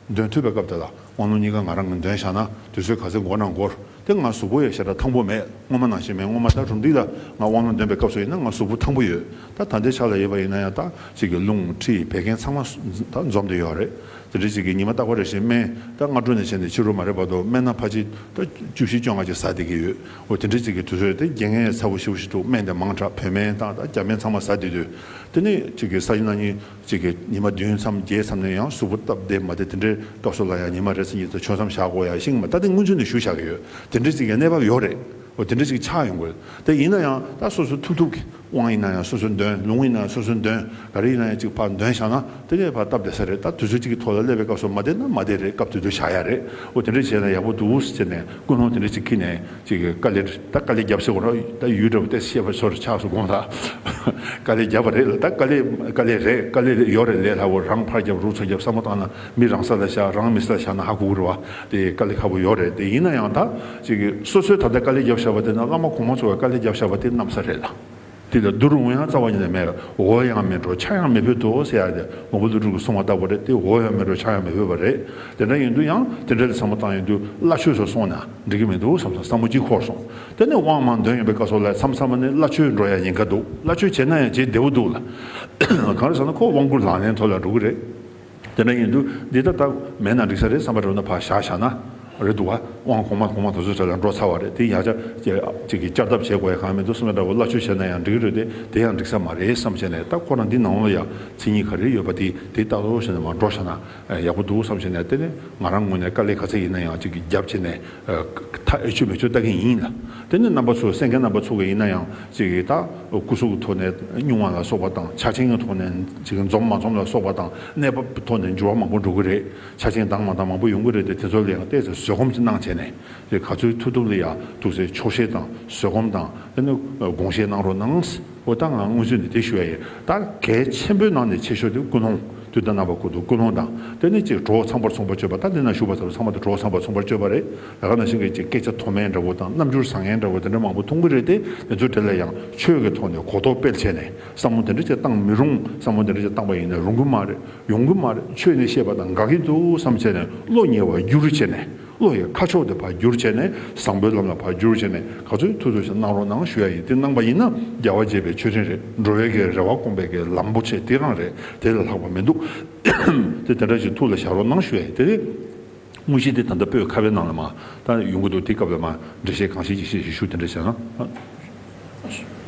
འདོན་ཐུབ་པའི་སྐབས་དེ་ལ་དབང་ལུང་གཉིས་ཀ་ང་རང་གིས་འདོན་བཞག་ན་དུས་ཚོད་ག་ཚོད་འགོར་ན་འགོར། དེ་ང་གཟུགས་པོ་ཡང་ཞེ་དྲག་ཐང་པོ་མེད། སྔོན་མ་ནང་བཞིན་མེད། སྔོན་མ་ད་རུམ་འདི་ལ་ང་དབང་ལུང་འདོན་པའི་སྐབས་སུ་ཡིན་ན་ང་གཟུགས་པོ་ཐང་པོ་ཡོད། ད་ད་ལྟའི་ཆ་ལ་ཡོད་པ་ཡིན་ན་ཡང་ད་ཅིག་གི་རླུང་མཁྲིས་བད་ཀན་ཚང་མ་ད་འཛོམས་བསྡད་ཡོད་རེད། དེ་འདྲ་ཅིག་གི་ཉི་མ་རྟག་པ་རེ་བཞིན་སྨན་ད་སྔ་དྲོ་ནས་བྱས་ནས་ཕྱི་དྲོ་མ་རེད་བར་དུ་སྨན་སྣ་ཕལ་ཆེར་ད་བཅུ་བཞི་བཅོ་ལྔ་ཅིག་ཟ་བསྡད་ཀྱི་ཡོད། འོ་དེ་འདྲ་ཅིག་གི་དུས་ཚོད་དེ་རྒྱལ་ངན་ཚ་པོ་ཞེ་པོ་ཞིག་འདུག་སྨན་དེ་མང་དྲགས་བོད་སྨན་དང་ད་རྒྱ་སྨན་ཚང་མ་ཟ་བསྡད་དུས། དེ་ནས་ཅིག་གི་ས་ཡིན་ན་ཉིན་ཅིག་གི་ཉི་མ་བདུན་མཚམས་བརྒྱད་མཚམས་ནས་ཡང་གཟུགས་པོ་སྟབས་བདེ་མ་བདེ་དེ་འདྲའི་སྐབས་སུ་ལ་ཡང་ཉི་མ་རེ་ཚེ་གཉིས་ཚེ་ཆོས་མཚམས་བཞག་དགོས་ཡ་ཤིང་མ་ད་དེ་སྔོན་ཚུད་ནས་ཞུ་བཞག་གི་ཡོད། དེ་འདྲ་ཅིག་གི་གནས་བབ་ཡོད་རེད། འོ་དེ་འདྲ་ཅིག་ཆགས་ཡོང་དགོས། དེ་ཡིན་ན་ཡང་ད་སོ་སོ་ཐུབ་ཐུབ་ཀྱི་དབང་ཡིན་ན་ཡང་སོ་སོ་འདོན། ལུང་ཡིན་ན་ཡང་སོ་སོ་འདོན། ག་རེ་ཡིན་ན་ཡང་ཅིག་ཕར་འདོན་བཞག་ན་དེ་ནས་ཕར་སྟབས་བདེ་ས་རེད། ད་དུས་ཚོད་ཅིག་གི་ཐོག་ལ་སླེབས་པའི་སྐབས་སུ་མ་བདེ་ན་མ་བདེ་རེད། སྐབས་དེ་དུས་བཞག་ཡ་རེད། འོ་དེ་འདྲ་བྱས་ན་ཡག་པོ་འདུག་ཟེར་ནས་ཀུན་སློང་དེ་འདྲ་ཅིག་འཁྱེར་ནས་ཅིག་གི་དཀའ་ལས་ད་དཀའ་ལས་བརྒྱབ་ཟེར་གོ་ར། ད་ཡུལ་འདྲ་བོ་ཏེ་ཤེས་པ་ཚོར་ཆགས་སུ་དགོངས་ལ། དཀའ་ལས་བརྒྱབ་པ་རེད་ལ། ད་དཀའ་ལས་དཀའ་ལས་རེད། དཀའ་ལས་ཡོད་རེད། ལས་སླ་བོ་རང་ཕར་བརྒྱབ་རུ་ཚ་བརྒྱབ་བསམ་བློ་བཏང་ན་མི་རང་ས་ལ་བཞག་རང་མི་ས་ལ་བཞག་ན་ཧ་གོ་གི་རེད་བ། དེ་དཀའ་ལས་ཁག་པོ་ཡོད་རེད། དེ་ཡིན་ན་ཡང་ད་ཅིག་གི་སོ་སོའི་ད་ལྟ་དཀའ་ལས་བརྒྱབ་བཞག་པ་དེ་ན་བླ་མ་གོང་མ་ཚོ་བས་དཀའ་ལས་བརྒྱབ་བཞག་པ་དེ་གནམ་ས་རེད་ལ། དེ་ལ་བསྡུར་འོང་ཡང་རྩ་བ་ཉིད་ནས་མེད། འོ་ཡང་མེད་འགྲོ་ཆ་ཡང་མི་ཕོད་དོ་ཟེར་ཡ་དེ་མང་པོ་ཀླུ་སྒྲུབ་ཀྱིས་གསུངས་པ་ལྟ་བུ་རེད། དེ་འོ་ཡང་མེད་འགྲོ་ཆ་ཡང་མི་ཕོད་པ་རེད། དེ་འདྲ་ཡིན་དུས་ཡང་དེ་འདྲ་ལ་བསམ་བློ་བཏང་ཡོང་དུས་བླ་མཆོད་ཚོ་སོང་ན་འགྲིག་གི་མི་འདུག་བསམ་སོང་། བསམ་བློ་གཅིག་འཁོར་སོང་། དེ་ནས་དབང་མར་འདོན་ཡོང་པའི་སྐབས་སུ་ལ་མཚམས་མཚམས་ནས་བླ་མཆོད་འགྲོ་ཡ་ཉེན་ཁ་འདུག་བླ་མཆོད་བྱས་ན་ཡང་བྱེད་བདེ་བོ་འདུག་ལ། གང་རེད་ཟེར་ན་ཁོ་དབང་བསྐུར་ལག་ལེན་ཐོག་ལ་འགྲོ་གི་རེད། དེ་འདྲ་ཡིན་དུས་འདི་ད་ལྟ་མེད་ན་འགྲིག་ས་རེད་བསམ་པ་འགྲོ་ན་ཕར་བཞག་བཞག་ན་རེད་འདུག་བ། དབང་གོང་མ་གོང་མ་དེ་ཚོ་གྲས་ལ་འགྲོ་ཚར་བ་རེད། དེ་ཡང་བསྐྱར་ཅིག་གི་བསྐྱར་ལྡབ་བྱེད་དགོས་ཡ་གང་མི་འདུག་བསམ་པ་འདྲ་བོ། བླ་མཆོད་བྱས་ན་ཡང་འགྲིག་གི་རེད་དེ། དེ་ཡང་འགྲིག་ས་མ་རེད་བསམ་བྱས་ནས། ད་ཁོ་རང་འདི་ནང་ལ་ཡང་མཚན་ཉིད་ག་རེ་ཡོད་པ་དེ་དེ་ལྟ་རོགས་བྱས་ནས་མར་འགྲོ་བཞག་ན་ཡག་པོ་འདུག་བསམ་བྱས་ནས། དེ་ནས་ང་རང་ངོས་ནས་དཀའ་ལས་ག་ཚད་ཡིན་ན་ཡང་ཅིག་གི་རྒྱབ་བྱས་ནས་མཐའ་ཨེ་ཆོད་མེ་ཆོད་ལྟ་གི་ཡིན་ལ། དེ་ནས་རྣམ་པ་ཚོ་གསན་མཁན་རྣམ་པ་ཚོ་གི་ཡིན་ན་ཡང་ཅིག་གི་ད་སྐུ་གཟུགས་ཀྱི་ཐོག་ནས་སྙུང་བ་ལ་སོགས་པ་དང་། ཆ་རྐྱེན་གྱི་ཐོག་ནས་ཅིག་འཛོམས་མ་འཛོམས་ལ་སོགས་པ་དང་། གནས་བབ་ཀྱི་ཐོག་ནས་འགྱུར་བ་མང་པོ་འགྲོ་གི་རེད། ཆ་རྐྱེན་འདང་མ་འདང་མང་པོ་ཡོང་གི་རེད་དེ། དེ་ཚོ་ལ་ཡང་ཏོག་ཙམ་བཟོད་སྒོམ་ཅིག་གནང་བྱས་ནས་ག་ཚོད་ཐུབ་ཐུབ་ལ་ཡ་ཐུགས་སྲས་ཆོག་ཤེས་དང་བཟོད་སྒོམ་དང་། དེ་ནས་དགོངས་བཞེས་གནང་རོགས་གནང་། འོ་ད་ང་སྔོན་ཚུད་ནས་དེ་ཞུ་ཡ་ཡིན། ད་གལ་ཆེན་པོའི་ནང་ནས་ཆེ་ཤོས་དེ་ཀུན་སློང་། དུས་དང་རྣམ་པ་ཀུན་ཏུ་ཀུན་སློང་དང་། དེ་ནས་ཅིག་གྲོགས་ཚངས་པར་མཚུངས་པར་སྤྱོད་པ། ད་འདི་ན་བཞུགས་པ་ཚོ་ཚང་མ་དེ་གྲོགས་ཚངས་པར་མཚུངས་པར་སྤྱོད་པ་རེད། ད་ག་ནང་བཞིན་གྱི་ཅིག་སྐད་ཆ་མཐོ་དམན་འདྲ་བོ་དང་། རྣམ་འགྱུར་བཟང་ངན་འདྲ་བོ་དེ་འདྲ་མང་པོ་མཐོང་གི་རེད་དེ། དེ་ཚོའི་གྲས་ལ་ཡང་ཆོས་ཀྱི་ཐོག་ནས་གོ་རྟོགས་སྤེལ་བྱས་ནས་བསམ་བློ་དེ་འདྲ་ཅིག་བཏང་མི་རུང་། བསམ་བློ་དེ་འདྲ་ཅིག་བཏང་པ་ཡིན་ན་རུང་གི་མ་རེད། ཡོང་གི་མ་རེད། ཆོས་ནི་བཤད་པ་དང་འགལ་གྱི་འདུག་བསམ་བྱས་ནས་བློ་ཉེ་བར་བསྒྱུར་བྱས་ནས། བློ་ཡི་ཁ་ཕྱོགས་དེ་ཕར་བསྒྱུར་བྱས་ནས་བཟང་པོའི་ལམ་ལ་ཕར་བསྒྱུར་བྱས་ནས་ག་ཚོད་ཐུབ་ཐུབ་ཞིག་གནང་རོགས་གནང་ཞུ་ཡ་ཡིན། དེ་གནང་པ་ཡིན་ན་རྒྱལ་བ་དགྱེས་པའི་མཆོད་སྤྲིན་རེད། འགྲོ་བའི་གི་རེ་བ་སྐོང་པའི་གི་ལམ་པོ་ཆེ་དེ་རང་རེད། དེ་ལས་ལྷག་པ་མི་འདུག་དེ་དེ་འདྲ་ཞིག་ཐུགས་ལ་བཞག་རོགས་གནང་ཞུ་ཡ་ཡིན། དེ་རེད། དངོས་གཞི་དེ་ད་ལྟ་བོད་ཁ་བའི་ནང་ལ་མ་ད་ཡོང་གི་འདུག་དེ་སྐབས་ལ་མ་འགྲེལ་བཤད་གང་ཤེས་ཅི་ཤེས་ཤིག་ཞུ། དེ་འདྲ་བྱས་ན།